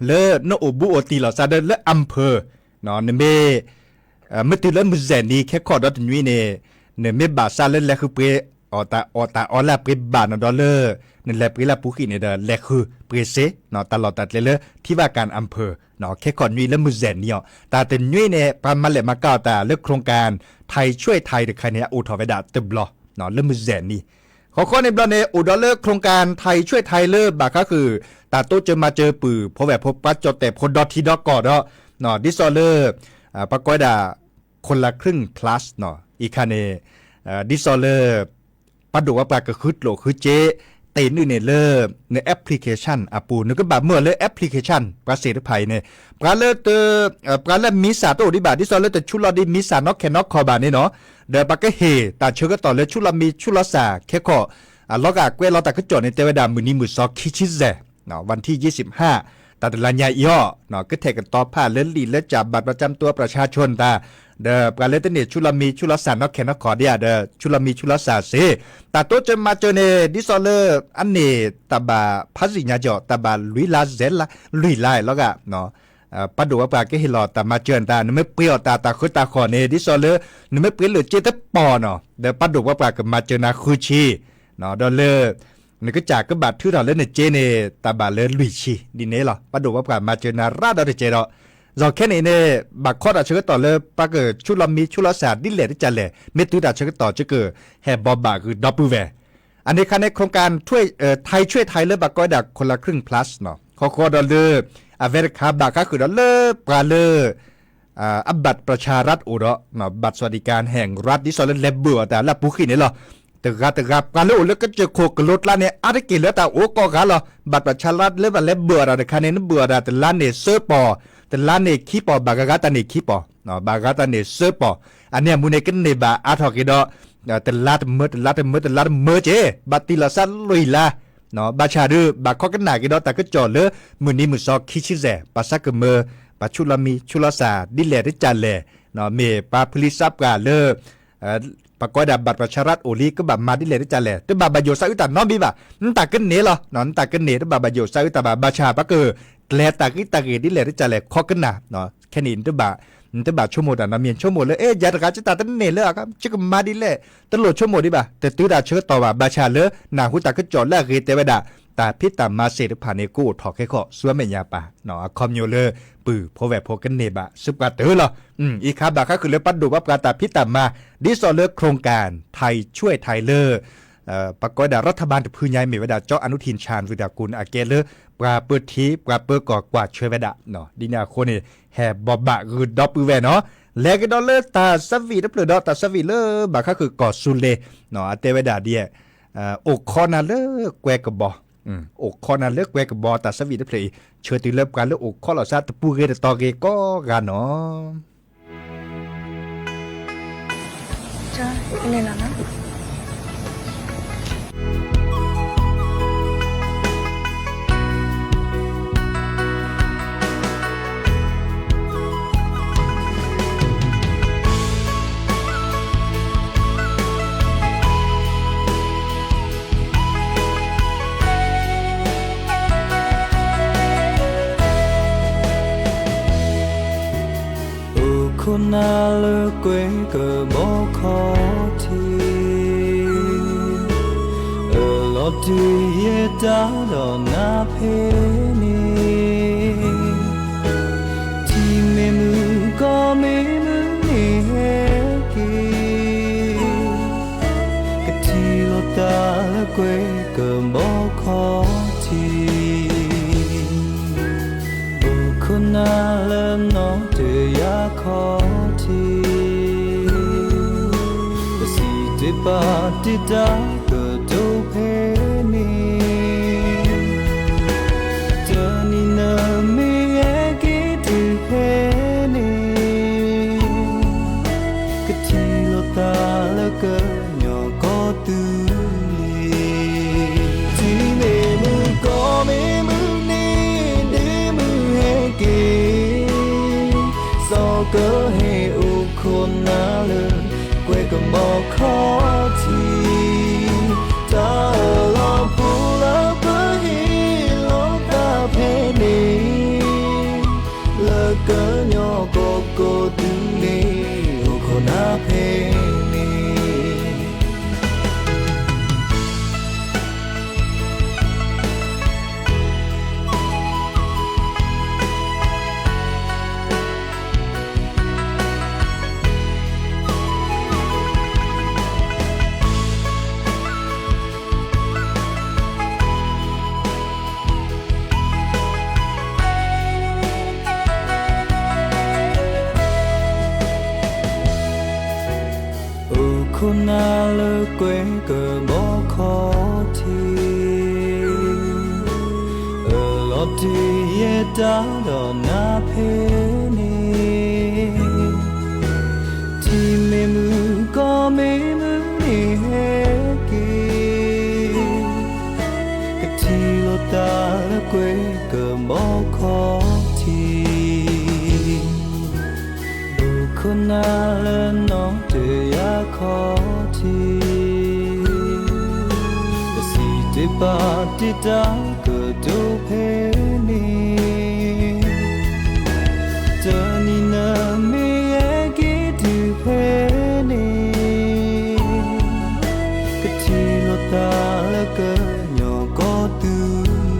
လၢနအိၣ်ဘူးအိၣ်တံၢ်လီၤစါဒီးလၢ อำเภอ နမ့ၢ် မ့ၢ်တုၤလၢမုၢ်စဲၤနံၤခဲခီၣ်ဒီတနွံန့ၣ် နမ့ၢ်ဘၣ်ဆါလၢလဲၤဃုပှ့ၤအီၣ်တၢ်အီၣ်တၢ်အီလၢအပှ့ၤဘၣ်နီၤဒီးလၢ နလဲၤပှ့ၤလၢအပူၤဃံးန့ၣ်ဒီး လဲၤဃုပှ့ၤစ့ တၢ်လီၢ်တၢ်ကျဲလၢ ထံဝၣ်ကၣ် อำเภอ ခဲခီၣ်နွံလၢမုၢ်စဲၤနံၤအီၤ တၢ်တနွံန့ၣ် ပှၤမၤလဲၢ်မၤကၤအီၣ်တၢ်လၢ โครงการ ไทยช่วยไทย တခါန့ၣ် အအိၣ်ထီၣ်ဝဲဒၣ်တဘျီ လၢမုၢ်စဲၤနံၤ ဃီဃီန့ၣ်ဘျီန့ၣ် အိၣ်ဒီးလၢ โครงการ ไทยช่วยไทย လၢဘၣ်ဃးဃုာ် တၢ်တိစၢၤမၤစၢၤပုၢ်ဖိဝဲၢ်ဖိ ပှၤကၠီၣ်တဲၣ်ဖိဒီထံဒီကီၢ်ဒီး ဒ်သိးလၢ ပှၤကိးဝဲဒၣ် คนละครึ่ง plus အံၤခါန့ၣ် ဒ်သိးလၢ ပှၤဒိၣ်ဝဲပှၤကဃုကျိၣ်ဃုစ့ တ့ၢ်နုာ်န့ၣ်လၢ န application အပူၤ နကဘၣ်မၢလၢ application ပှၤသ့ၣ်တဖၣ်အံၤန့ၣ် ပှၤလၢတ ပှၤလၢမံစၢ်တအိၣ်ဒံးဘၣ် ဒ်သိးလၢတဆူလီၤဒံးမံစၢ်နီၢ်ခဲနီၢ်ခီဘၣ်န့ၣ်နီၤ ဒီးပှၤကဟ့ၣ်တၢ်ဆၢကတီၢ်လၢဆူလီၤမံဆူလီၤစၢ်ခဲခီၣ် အလီၤဂာ်ကွဲးလီၤတၢ်ကစီၣ်န့ၣ် တဲဝဲဒၣ်မုၢ်နံၤမုၢ်သီခံဆံယဲၢ် วันที่ยี่สิบห้า တၢ်တလါညါအံၤအီၤ ကထဲးကတီၤဖးလၢလံာ်လၢကၠၢ် บัตรประจำตัวประชาชน တၢ် ဒီးပှၤလၢတန့ၢ်ဆူလီၤမံဆူလီၤစၢ်နီၢ်ခဲနီၢ်ခီဒံးဧါဒီး ဆူလီၤမံဆူလီၤစၢ်စ့ၢ် တၢ်တိစၢၤမၤစၢၤန့ၣ် ဒ်သိးလၢ အန့ၣ်တၢ်ဘၣ်ဖးစံၣ်ညါကီၢ် တၢ်ဘၣ်လွံၢ်လါစဲး လွံၢ်လါလီၤဂာ် ပှၤဒိၣ်ဝဲပှၤကဟ့ၣ်လီၤတၢ်မၤစၢၤနတၢ် နမ့ၢ်ပှ့ၤအီၣ်တၢ်တၢ်ဃၢတၢ်ဃီၤန့ၣ် ဒ်သိးလၢ နမ့ၢ်ပှ့ၤလၢစ့တပီၢ်နီၤ ဒီးပှၤဒိၣ်ဝဲပှၤကမၤစၢၤနၤဃုဆံ ဒီးလၢ နကစၢ်ကဘၣ်ထုးထီၣ်လၢနစ့န့ၣ် တၢ်ဘၣ်လၢလွံၢ်ဆံ ဒ်န့ၣ်လီၤ. ပှၤဒိၣ်ဝဲပှၤမၤစၢၤနၤရၣ်ဒီးတကဲဒီး ဒီးခဲန့ၣ်န့ၣ် ဘၣ်ခီတၢ်ဆၢကတီၢ်လၢပှၤကဆူလီၤမံဆူလီၤစၢ်ဒ်လဲၣ်တကလဲၣ် မ့ၢ်တုၤတၢ်ဆၢကတီၢ် ကကဟဲဘိးဘၣ်ဃုာ်ဒီပုၢ်ဝဲၢ် အန့ၣ်အခါန့ၣ် โครงการ ไทยช่วยไทย လၢဘၣ်ကိးဝဲဒၣ် คนละครึ่ง plus နီၤ ဃီဃီဒီးလၢ အဝဲတခါဘၣ်ဃးဃုာ်ဒီးလၢပှၤလၢ အ บัตรประชารัฐ အိၣ်ဒီး บัตรสวัสดิการแห่งรัฐ ဒ်သိးလၢလဲၤဘၢၣ်အီၤတၢ်လၢအပူၤဃံန့ၣ်လီၤ. တဂၤတဂၤ ပှၤလၢအိၣ်လၢကစၢၢ်ခိၣ်ကလိကျါန့ၣ် အါတက့ၢ်လၢတၢ်အိၣ်ကိးဂၤလီၤ. บัตรประชารัฐ လၢဘၣ်လဲၤဘၢၣ်အီၤတၢ်တခါန့ၣ် နဘၢၣ်အီၤတၢ်တလါန့ၣ်သၢပီၢ်, တလါန့ၣ်ခံပီၢ်, ဘၣ်ဂၤဂၤတၢ်န့ၣ်ခံပီၢ်, ဘၣ်ဂၤတၢ်န့ၣ်သၢပီၢ်. အန့ၣ်အမူန့ၣ် ကန့ၢ်ဘၣ်အါထီၣ်က့ၤဒီး တလါတမၢ တလါတမၢ တလါတမၢက့ၤ ဘၣ်တ့ၢ်လီၤသးလွံၢ်လါ ဘၣ်ဆၣ်ဒီး ဘၣ်ခိးကနၣ်က့ၤဒီးတၢ်ကစီၣ်လၢ မုၢ်နံၤမုၢ်သီခံဆံယဲၢ် ပှၤသးကမၢ ပှၤဆူးလီၤမံၤဆူးလီၤစၢ် ဒ်လဲၣ်တကလဲၣ်, မ့ၢ်ပှၤဖုလံသးပှၢ်လၢ ပှၤကိးဝဲဒၣ် บัตรประชารัฐ အိၣ်လံ ကဘၣ်မၤဒ်လဲၣ်တကလဲၣ် တဘၣ်ဘၣ်ယိၣ်သးအုးတၢ်နီတမံၤဘၣ်. နတၢ်ကန့ၢ်လီၤ, နတၢ်ကန့ၢ် တဘၣ်ဘၣ်ယိၣ်သးအုးတၢ်ဘၣ်. ဘၣ်ဆၣ် ပှၤကကျဲၤတၢ်ဂ့ၢ်တၢ်ဂ့ၢ်ဒ်လဲၣ်တကလဲၣ် ခိးကနၣ် ခဲန့ၣ် နတဘၣ်ဆိကမိၣ်တၢ်နီတမံၤ, ဆိကမိၣ်လၢ အဲ ယၤတဂၤ ယတၢ်တန့ၢ်လၢ ယကမၤဒ်လဲၣ်, တလိၣ်ဆိကမိၣ်ဒံးဘၣ်, တတုၤတၢ်ဆၢကတီၢ်ဘၣ်. ဘၣ်ဆၣ်လၢ နၢ်ဟူတၢ်ကစီၣ်လၢအဂ့ၤတဲဝဲဒၣ် တၢ်ဖံးတၢ်မၤသ့ၣ်တဖၣ်န့ၣ် ကအိၣ်ထီၣ်ခဲခီ ဆူမဲာ်ညါပၢ်, အခီပညီလၢ ပုၢ်ဖိဝဲၢ်ဖိကန့ၢ်ဘၣ် စူးပှၤတၢၢ်လီၤ. အံၤခါဘၣ်ဃးဃုာ်လၢပှၤဒိၣ်ပှၤပှၢ်တၢ်ဖံးတၢ်မၤ ဒ်သိးလၢ โครงการ ไทยช่วยไทย လၢ ပှၤကိးဝဲဒၣ် รัฐบาล တဖုညါအံၤ မ့ၢ်ဝဲဒၣ် เจ้าอนุทิน ชาญวีรกูล အကဲလၢ ပှၤပၢထံပှၤပၢကီၢ်ကွၢ်ဆၢဝဲဒၣ်, ဒ်န့ၣ်အဃိန့ၣ် ဟဲဘိးဘၣ်ဂုာ်ဒီပုၢ်ဝဲၢ်နီၤ, လဲၤကဒီးလၢတၢ်ဆၢဝံၣ်တဖျၢၣ်ဒီး တၢ်ဆၢဝံၣ်လၢဘၣ်ဃးဃုာ်ကီၢ်သူလ့ၤ, အတဲဝဲဒၣ်ဒ် အိၣ်ခိးနၤလၢကွဲကဘီ, အိၣ်ခိးနၤလၢကွဲကဘီ တၢ်ဆၢဝံၣ်တဖျၢၣ်အံၤ ဆၢတုၤလၢပှၤလၢအိၣ်ခိးလိာ်သးတပူၤဂ့ၤတတီၤဂ့ၤကိးဂၤနီၤ. အိၣ်ခိးနၤလၢကွဲကဘီခီၣ်ထံး, အၢၣ်လီၤတ့ၢ်ယဲတၢ်ဒီးနၤဖဲန့ၣ်, ထံမ့ၢ်မုၢ်ကီၢ်မ့ၢ်မုၢ်န့ၣ်ဟဲက့ၤ, ကထံၣ်လိာ်သးလၢကွဲကဘီခီၣ်ထံး, အိၣ်ခိးနၤလၢနီၣ်တယၢ်ခီၣ်ထံး, ပစံးတ့ၢ်ပာ်တ့ၢ်တၢ်ကတိၤဖဲန့ၣ်, တနံၤနမ့ၢ်ဟဲက့ၤတုၤဖဲန့ၣ်, ကထံၣ်လိာ်သးလၢကညီကီၢ်သူလ့ၤ, ထံမ့ၢ်မုၢ်ကီၢ်မ့ၢ်မုၢ်န့ၣ် ဒ့မုၢ်ဟဲက့ၤ, စီၤကဟဲအိၣ်ခိးနၤလၢ ကွဲကဘီခီၣ်ထံး, တၢ်အၢၣ်လီၤဖိလၢပဟ့ၣ်လီၤသးဖဲန့ၣ်, လၢကညီကီၢ်ကီၢ်သူလ့ၤ အိၣ်ခိးနၤဖဲန့ၣ်. အိၣ်ခိးနၤလၢကွဲကဘီခီၣ်ထံး, အၢၣ်လီၤတ့ၢ်ယဲတၢ်ဒီးနၤဖဲန့ၣ်, ထံမ့ၢ်မုၢ်ကီၢ်မ့ၢ်မုၢ်န့ၣ်ဟဲက့ၤ, ကထံၣ်လိာ်သးလၢကွဲကဘီခီၣ်ထံး, အိၣ်ခိးနၤလၢနီၣ်တယၢ်ခီၣ်ထံး, ပစံးတ့ၢ်ပာ်တ့ၢ်တၢ်ကတိၤဖဲန့ၣ်, တနံၤနမ့ၢ်ဟဲက့ၤတုၤဖဲန့ၣ်, ကထံၣ်လိာ်သးလၢကညီကီၢ်သူလ့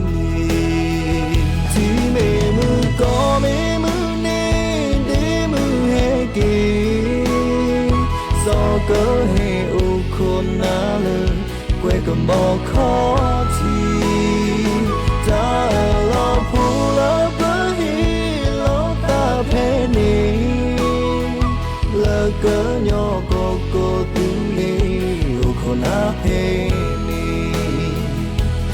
ၤ, ထံမ့ၢ်မုၢ်ကီၢ်မ့ၢ်မုၢ်န့ၣ် ဒ့မုၢ်ဟဲက့ၤ, စီၤကဟဲအိၣ်ခိးနၤလၢ ကွဲးကမီၤခီၣ်ထံး, တၢ်အၢၣ်လီၤဖိလၢပဟ့ၣ်လီၤသးဖဲန့ၣ်, လၢကညီကီၢ်ကီၢ်သူလ့ၤ အိၣ်ခိးနၤဖဲန့ၣ်,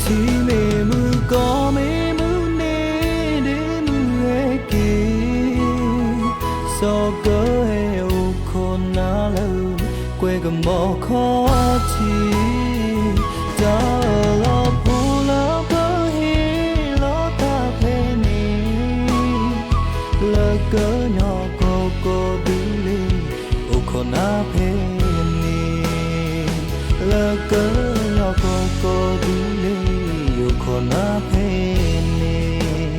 ထံမ့ၢ်မုၢ်ကီၢ်မ့ၢ်မုၢ်န့ၣ် ဒ့မုၢ်ဟဲက့ၤ စီၤကၢဟဲအိၣ်ခိးနၤလၢ ကွဲးကမီၤခီၣ်ထံး, တၢ်အၢၣ်လီၤဖိလၢပဟ့ၣ်လီၤသးဖဲန့ၣ်, လၢကညီကီၢ်ကီၢ်သူလ့ၤ အိၣ်ခိးနၤဖဲန့ၣ်, လၢကညီကီၢ်ကီၢ်သူလ့ၤ အိၣ်ခိးနၤဖဲန့ၣ်.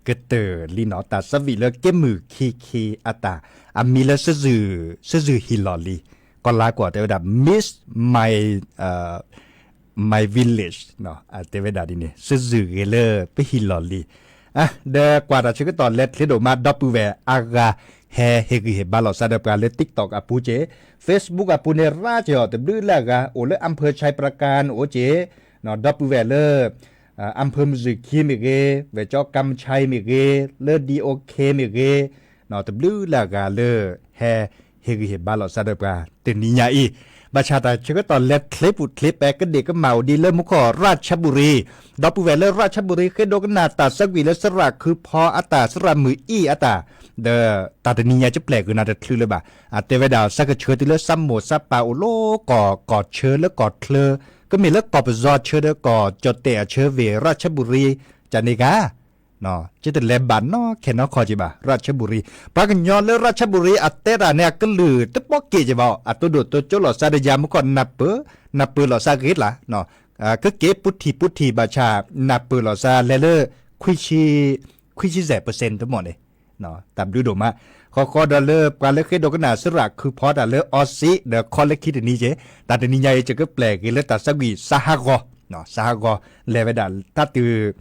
ကတၢၢ်လံနီၤ တၢ်ဆၢဝံၣ်လၢက့မုၢ်ခံခံအတၢ် အမံၤလၢ စ့ၣ်စ့ၣ်ဟံၣ်လီၢ်လံၤ, ကီၢ်လါကွီၢ်တဲဝဲဒၣ် Miss My My Village တဲဝဲဒၣ်ဒ်န့ၣ် စ့ၣ်စ့ၣ်ဂ့ၤလၢပဟံၣ်လီၢ်လံၤ, ဒီးကွၢ်တၢ်ဆၢကတီၢ်လဲၤချ့ဒိၣ်မး ဒီပုၢ်ဝဲၢ်အါဂၤ ဟဲဟ့ၣ်ဂံၢ်ဟ့ၣ်ဘါလိာ်သးဒီးပှၤလၢ TikTok အပူၤက့ၤ, Facebook အပူၤန့ၣ် ရၣ်က့ၤအီၤတဘျုးလၢအဂၤ အိၣ်လၢ အမ်ဖၢၣ်ဆဲးပြကၣ် အိၣ်က့ၤ, ဒီပုၢ်ဝဲၢ်လၢ အမ်ဖၢၣ်မုၢ်စူၢ်ခံမ့ၢ်ဂ့ၤ, ဝဲၢ်ကၠီကမ်ဆဲးမ့ၢ်ဂ့ၤ, လၢ ဒီအိၣ်ခ့ မ့ၢ်ဂ့ၤ, တဘျုးလၢအဂၤလၢ ဟဲဟ့ၣ်ဂံၢ်ဟ့ၣ်ဘါလိာ်သးဒီးပှၤ တနံၤညါအံၤ, ဘၣ်ဆၣ်တၢ်ဆၢကတီၢ်လဲၤချ့ပူၤချ့ပဲ ကဒ့ၣ်ကမၣ်အိၣ်ဒံးလၢမူခိၣ် ရၣ်ချဘူရံ, ဒီပုၢ်ဝဲၢ်လၢ ရၣ်ချဘူရံ ဃ့ဒိကနၣ်တၢ်ဆၢကွံာ်လၢ စရၣ်ခုဖီအတၢ် စရၣ်မုၢ်အံၣ်အတၢ်, ဒီးတၢ်တနံၤညါကပျဲၢ်ကွံာ်နၤတချုးလၢၤဘၣ်, အတဲဝဲဒၣ် စးကဆှၢတုၤလၢ စးမိၢ်စးပၢ်အိၣ်လၢကီၢ် ကီၢ်ဆၢလၢကီၢ်ချၢ, ကမ့ၢ်လၢကီၢ်ပယီၤဆၢဒီး ကီၢ်ကၠီၣ်တဲၣ်အဆၢ ဝ့ၢ်ရၣ်ချဘူရံ ကန့ၣ်ဂ့ၤ ကတလဲၤဘၣ်နီၢ်ခဲနီၢ်ခီက့ၤဘၣ် ရၣ်ချဘူရံ, ပှၤကညီလၢ ရၣ်ချဘူရံ အတဲတၢ်န့ၣ် အကလုၢ်တပိာ်က့ၤက့ၤဘၣ်, အတိဒိၣ်တိကၠိလိာ်သးဒီးယၤ မူခိၣ်နၢ်ပၢၢ်, နၢ်ပၢၢ်လိာ်သးဂ့ၤလၢ်, ကက့ၤပူထံၣ်ပူထံၣ်ဘၣ်ဆၣ် နၢ်ပၢၢ်လိာ်သးလဲၤလၢ ခွံဆံ, ခွံဆံစဲး percent တမီၢ်န့ၣ်, တၢ်ဘျုးဒိၣ်မး, ဃီဃီဒီးလၢပှၤလၢဃ့ဒိကနၣ် စရၣ်ခုဖီတၢ်လၢ အီစံး ဒီးခီလၢခံတနံၤက့ၤ, တၢ်တနံၤညါအံၤ ယကပျဲၢ်က့ၤလၢတၢ်ဆၢကွံာ် စးဟးဂီၤ, စးဟးဂီၤ လဲၤဝဲဒၣ် တၢ်တုၤ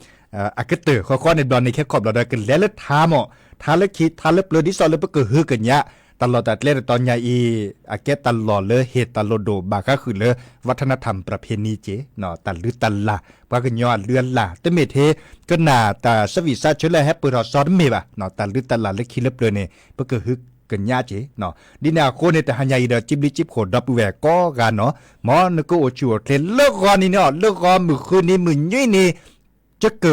အကတၢၢ်ဃီဃီန့ၣ် ဘျီန့ၣ်ခဲခီဘျီဒီး ကလဲၤလၢထါမီၢ်, ထါလၢခံ ထါလၢပျၢၤ ဒ်သိးလၢပကဟုကညး တၢ်လီၢ်တၢ်ကျဲတတီၤညါအံၤ, အကဲတၢ်လီၢ်လၢဟ့ၣ်တၢ်လိၣ်ဒိၣ်ဘၣ်ဃးဃုာ်လၢ วัฒนธรรมประเพณี က့ၤ, တၢ်လုၢ်တၢ်လၢ် ပှၤကညီအလုၢ်အလၢ် တမ့ၢ်ထဲ ကနၣ်တၢ်ဆၢဝံၣ်စးဆၢလၢဟဲပၢၢ်ထီၣ်စီတမ့ၢ်ဘၣ်, တၢ်လုၢ်တၢ်လၢ်လၢခံလၢပျၢၤန့ၣ် ပကဟုကညးက့ၤ, ဒ်န့ၣ်အဃိန့ၣ် တဟါညါအံၤဒီး စံးဘျုးစံးဖှိၣ်ဒီပုၢ်ဝဲၢ်ကိးဂၤနီၤ, မ်နကအိၣ်ဆူၣ်အိၣ်ချ့လၢဂီၤနံၤန့ၣ်အီၤ လၢဂီၤမုၢ်ဃုနံၤမုၢ်နွံနံၤ ကက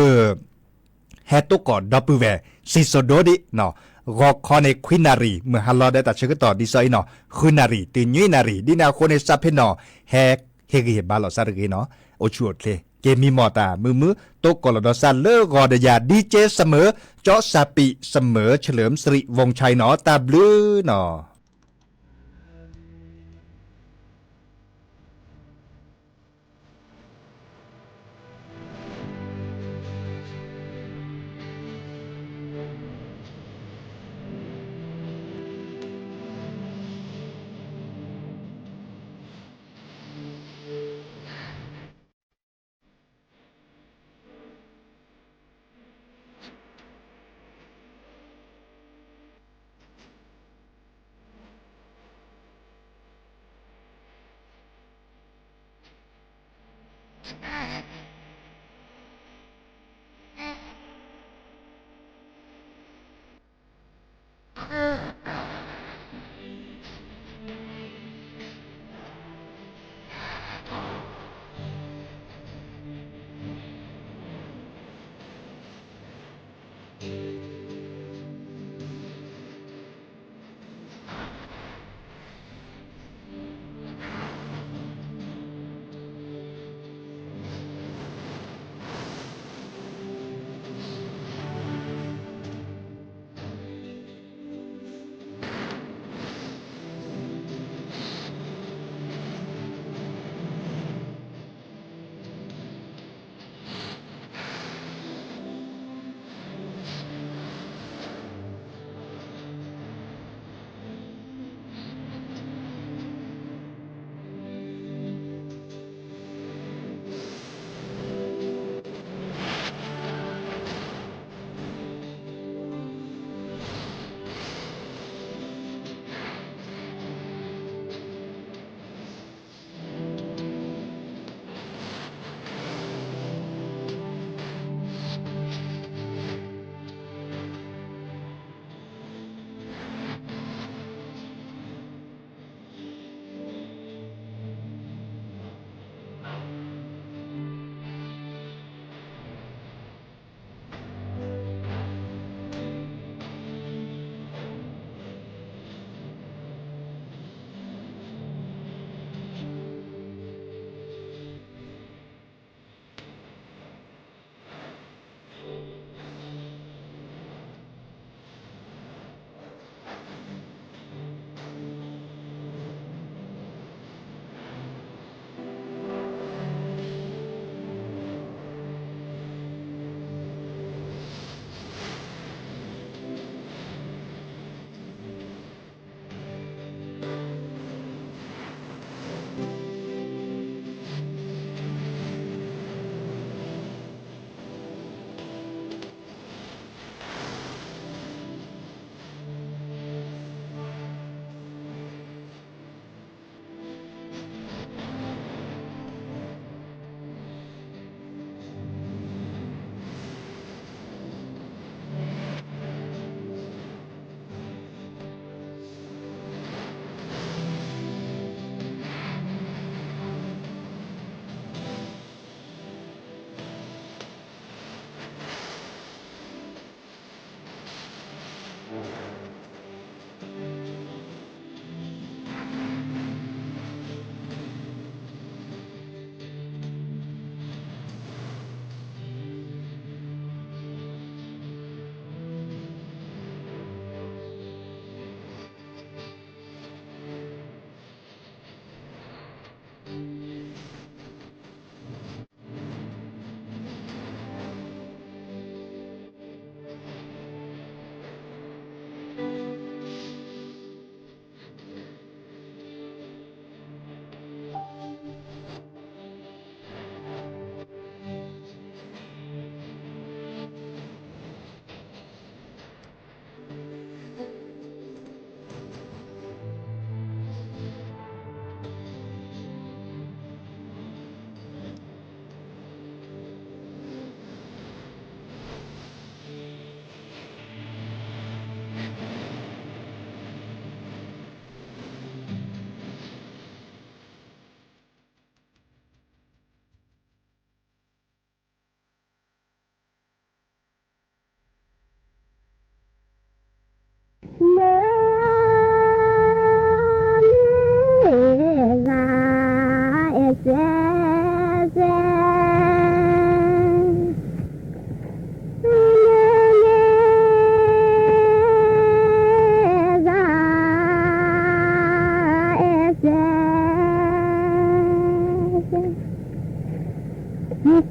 ဟဲတိၢ်ကီၢ်ဒီပုၢ်ဝဲၢ် စံၣ်စိၤဒိဒံး, ဂီၤခီန့ၣ် ခွံနၣ်ရံၣ် မုၢ်ဟါလီၤဒီးတၢ်ဆၢကတီၢ်ဒ်သိးအံၤနီၤ ဃုနၣ်ရံၣ်တုၤနွံနၣ်ရံၣ် ဒ်န့ၣ်အဃိန့ၣ် စးဖ့နီၤ ဟဲဟ့ၣ်ဂံၢ်ဟ့ၣ်ဘါလိာ်သးတဂ့ၤနီၤ, အိၣ်ဆူၣ်အိၣ်ချ့ က့ၤမံမီၢ်တၢ်မုာ်မုာ် တိၢ်ကီၢ်လီၤဒီးစးလၢဂီၤဒီးယၤ ဒီကၠဲစမၢၤ ကၠီစၢ်ပံး စမၢၤ เฉลิมสิริวงศ์ชัย နီၤ တၢ်ဘျုးနီၤ.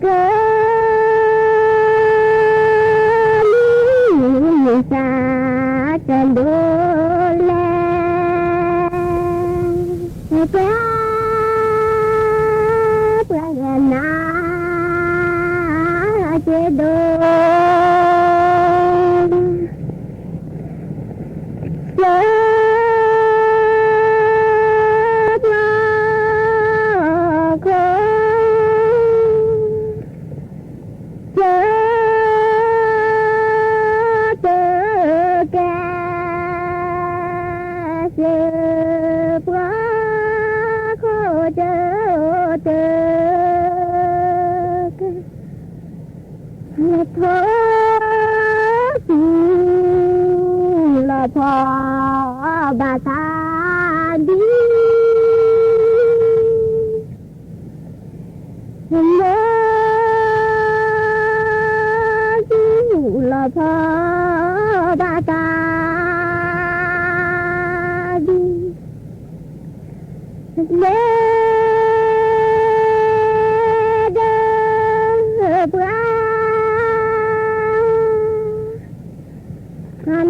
က မုၢ်မဆါတဒိၣ်လဲၣ်, က ပှၤဂၤနၤက့ၤဒိၣ် က ပှၤခိၣ် က တကဲ စၢ ပှၤခိၣ် က တကဲ လီၤဖီ လီၤဖီ ဘၣ်သးဒ် လၢ လီၤဖီ ဘၣ်သးဒ် လၢ ဒီး ပှၤ ဒီး တ ကၠိဖိ လၢသး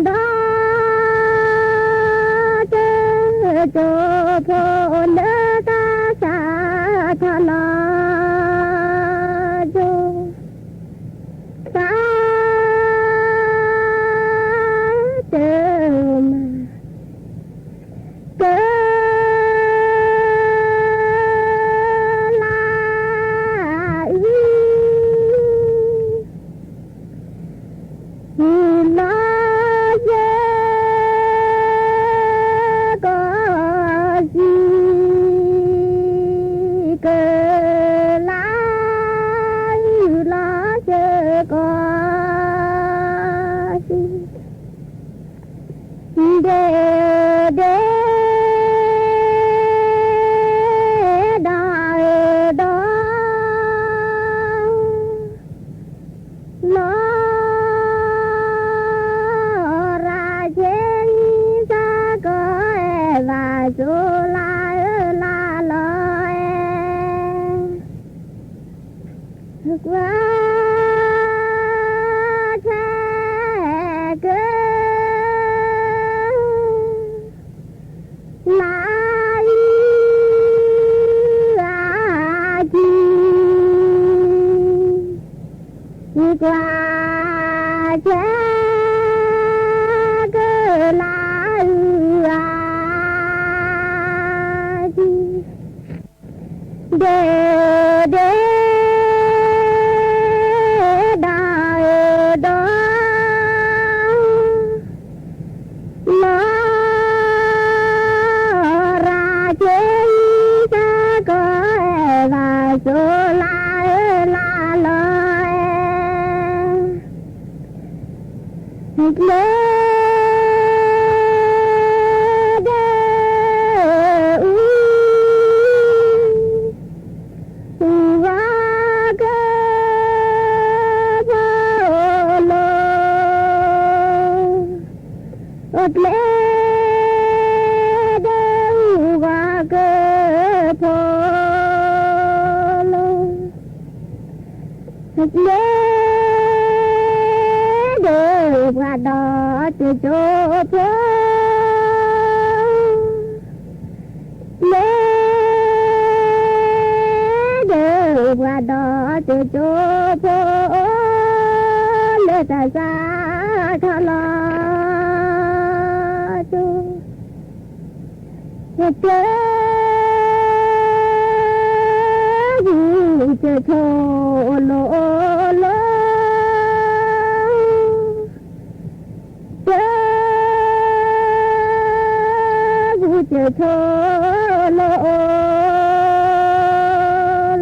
စၢ်ထီၣ်လီၤ ကၠိ သး တ မၤ က လါ အု လီၤစၢၤ ကီၢ်စံ က လါ အု လီၤစၢၤ ကီၢ်စံ ဒ့ဒ့ ဒီးဒီး လီၤ ရၤက့ၤ စၢ်ကီၢ်အဲၣ် ဘၣ်စိၤလါ အၢ လါလီၤအဲၣ် ကွၢ် ဆဲးက လါ အု အကံ ကွၢ် ဆဲးက လါ အု အကံ ဒ့ဒ့ ဒီးဒီး လီၤ ရၤက့ၤ စၢ်ကီၢ်အဲၣ် ဘၣ်စိၤလါ အၢ လါလီၤအဲၣ် ကျဲ ဒဲ အူ အူဂၤ ကဖီလိၤ အကျဲ ဒဲ အူဂၤ ကဖီလိၤ ကျဲ ဒဲ ပှၤဒီးတကၠိဖိ ကျဲ ဒဲ ပှၤဒီးတကၠိဖိ လၢသးစၢ်ခီလီၤ ကၠိ ကၠိ ကၠိ ကၠိ လိၤ လိၤ ကၠိ ကၠိ လိၤ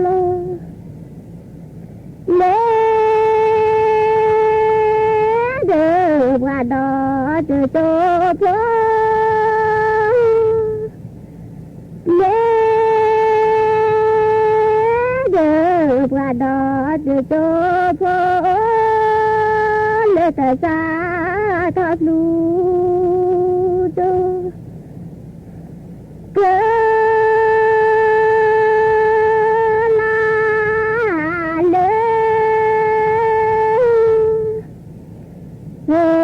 လိၤ လၢ ဒဲ ပှၤဒီးတကၠိဖိ လၢ ဒဲ ပှၤဒီးတကၠိဖိ လၢသးစၢ်ခီဖျိ ကၠိ ကလါ လၢ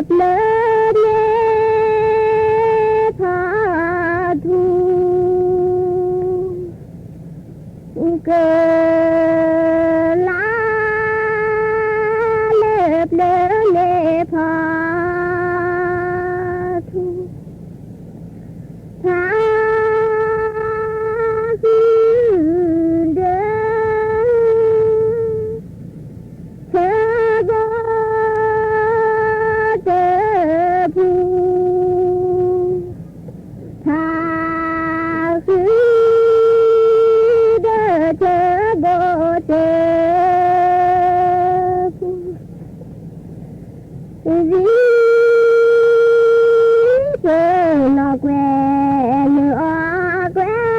ပျၢၤန့ၣ်ဖးထူ က လါ လၢပျၢၤန့ၣ်ဖးထူ ဖး ဒၢ ဆၢဘီ တၢ်ဖူ ဖးဃု ဒၢ ဆၢဘီ တၢ်ဖူ ဝံၤ ပနီၢ်ကွဲး နအီၣ်ကွဲး ဝံၤ ပ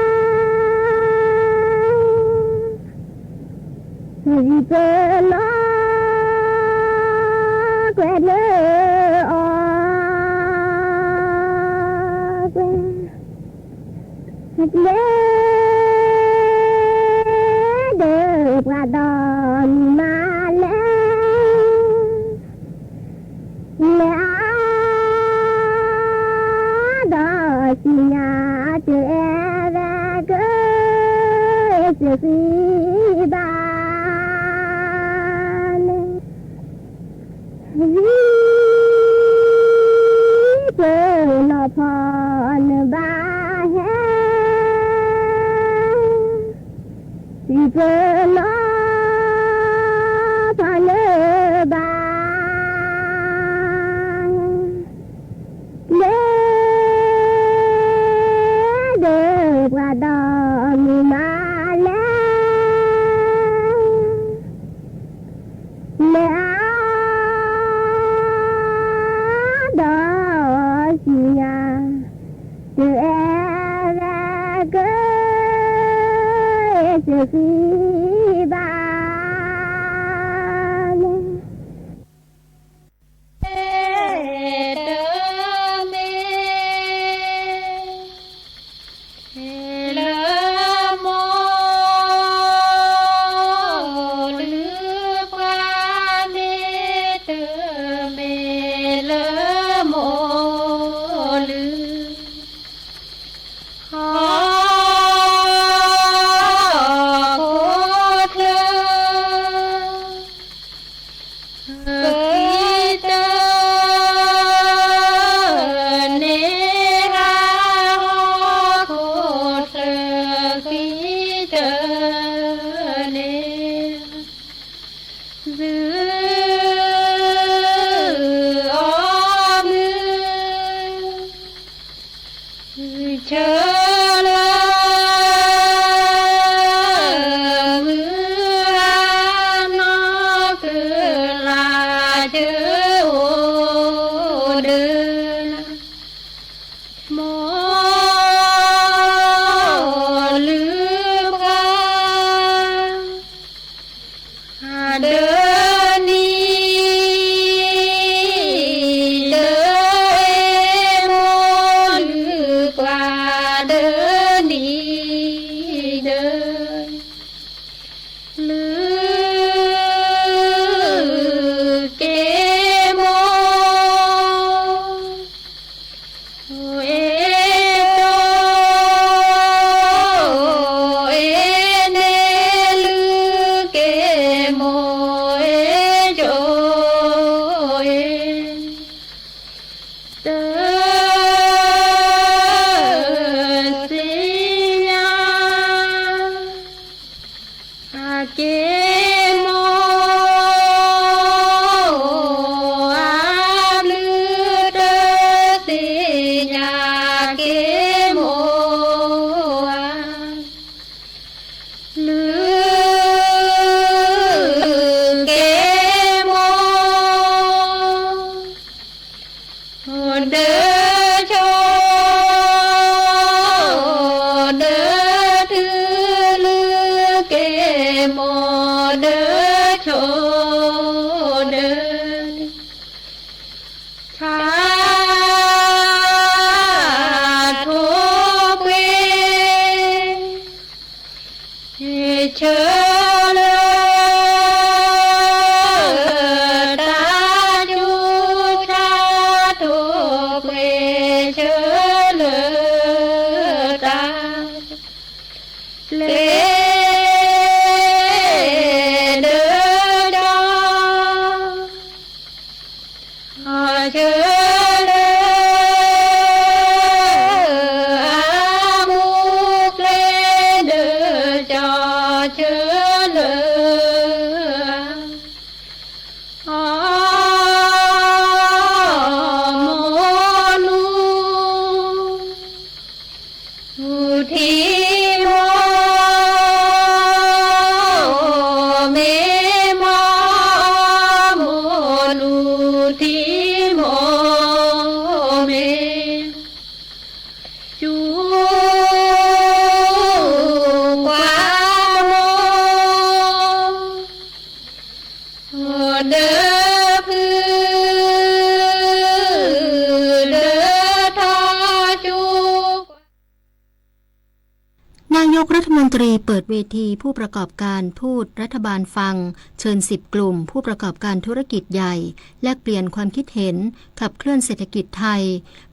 နီၢ်ကွဲး နအီၣ်ကွဲး ကျဲ ဒီးပှၤဒီမုၢ်မၤလဲၣ် လဲၤအါ ဒီးစံၣ်ညါ တအဲၣ်ဝဲက စဃံဘၣ်လဲၣ် ဝံၤ ပနီၢ်ဖီ နဘၣ်ဟဲ ဝံၤ ပနီၢ် ဖီ နဘၣ် လဲၤ ဒီးပှၤဒီမုၢ်မၤလဲၣ် လဲၤအါ ဒီးစံၣ်ညါ တအဲၣ်ဝဲက စဃံဘၣ်လဲၣ် တမ့ၢ် လၢမိၢ်လုၢ် ပှၤမ့ၢ်တမ့ၢ်လၢမိၢ်လုၢ် ဟီၣ်ခိၣ်ချၢ ဃံတၢန့ၣ် ဟီၣ်ခိၣ်ချၢ ဃံတၢန့ၣ် သုအီၣ်မုၢ် ဆၢလၢ မုၢ်ဟါနီၢ်ကလၤ ဆၢအိၣ်ဒၢ မိၢ်လုၢ်ပှၤ ဒၢနံၤဒၢ မိၢ်လုၢ်ပှၤ ဒၢနံၤဒၢ လုၢ်က့ၤမိၢ် အ့ၣ်ကၠိအ့ၣ်န့ၣ် လုၢ်က့ၤမိၢ် အ့ၣ်ကၠိအ့ၣ် တၢ်စံၣ်ညါ အက့ၤမိၢ် အဘျုးတၢ်သ့ၣ်ညါ က့ၤမိၢ်ဧၢ လုၢ်က့ၤမိၢ် ဒၢကၠိဒၢ တုၤလုၢ်က့ၤမိၢ် ဒၢကၠိဒၢ ဆၢထိၣ်ပှ့ၤ ဆၢလၢ တၢ်ကူၣ်ဆါ ဒၢဖုဒၢထီ นายกรัฐมนตรีเปิดเวทีผู้ประกอบการพูดรัฐบาลฟัง เชิญ สิบ กลุ่มผู้ประกอบการธุรกิจใหญ่ แลกเปลี่ยนความคิดเห็น ขับเคลื่อนเศรษฐกิจไทย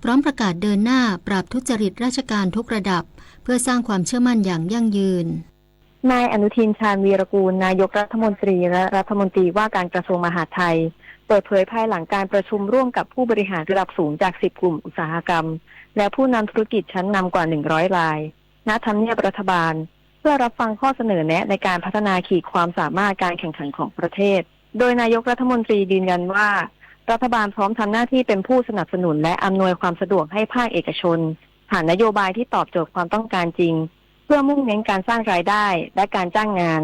พร้อมประกาศเดินหน้าปราบทุจริตราชการทุกระดับ เพื่อสร้างความเชื่อมั่นอย่างยั่งยืน นายอนุทิน ชาญวีรกูล นายกรัฐมนตรีและรัฐมนตรีว่าการกระทรวงมหาดไทย เปิดเผยภายหลังการประชุมร่วมกับผู้บริหารระดับสูงจาก สิบ กลุ่มอุตสาหกรรม และผู้นำธุรกิจชั้นนำกว่า หนึ่งร้อย ราย ณ ทำเนียบรัฐบาล เพื่อรับฟังข้อเสนอแนะในการพัฒนาขีดความสามารถการแข่งขันของประเทศ โดยนายกรัฐมนตรียืนยันว่า รัฐบาลพร้อมทำหน้าที่เป็นผู้สนับสนุนและอำนวยความสะดวกให้ภาคเอกชน หานโยบายที่ตอบโจทย์ความต้องการจริง เพื่อมุ่งเน้นการสร้างรายได้และการจ้างงาน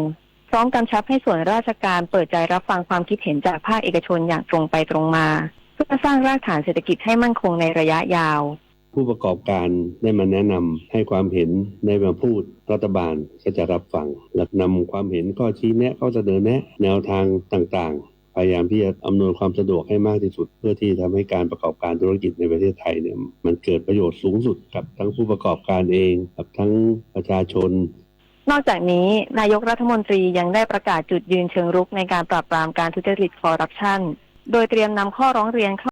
พร้อมกำชับให้ส่วนราชการเปิดใจรับฟังความคิดเห็นจากภาคเอกชนอย่างตรงไปตรงมา เพื่อสร้างรากฐานเศรษฐกิจให้มั่นคงในระยะยาว ผู้ประกอบการได้มาแนะนำให้ความเห็น ได้มาพูด รัฐบาลก็จะรับฟัง และนำความเห็นข้อชี้แนะ ข้อเสนอแนะ แนวทางต่างๆ พยายามที่จะอำนวยความสะดวกให้มากที่สุด เพื่อที่จะทำให้การประกอบการธุรกิจในประเทศไทยเนี่ย มันเกิดประโยชน์สูงสุดกับทั้งผู้ประกอบการเอง กับทั้งประชาชน นอกจากนี้ นายกรัฐมนตรียังได้ประกาศจุดยืนเชิงรุกในการปราบปรามการทุจริตคอร์รัปชัน โดยเตรียมนำข้อร้องเรียนเข้า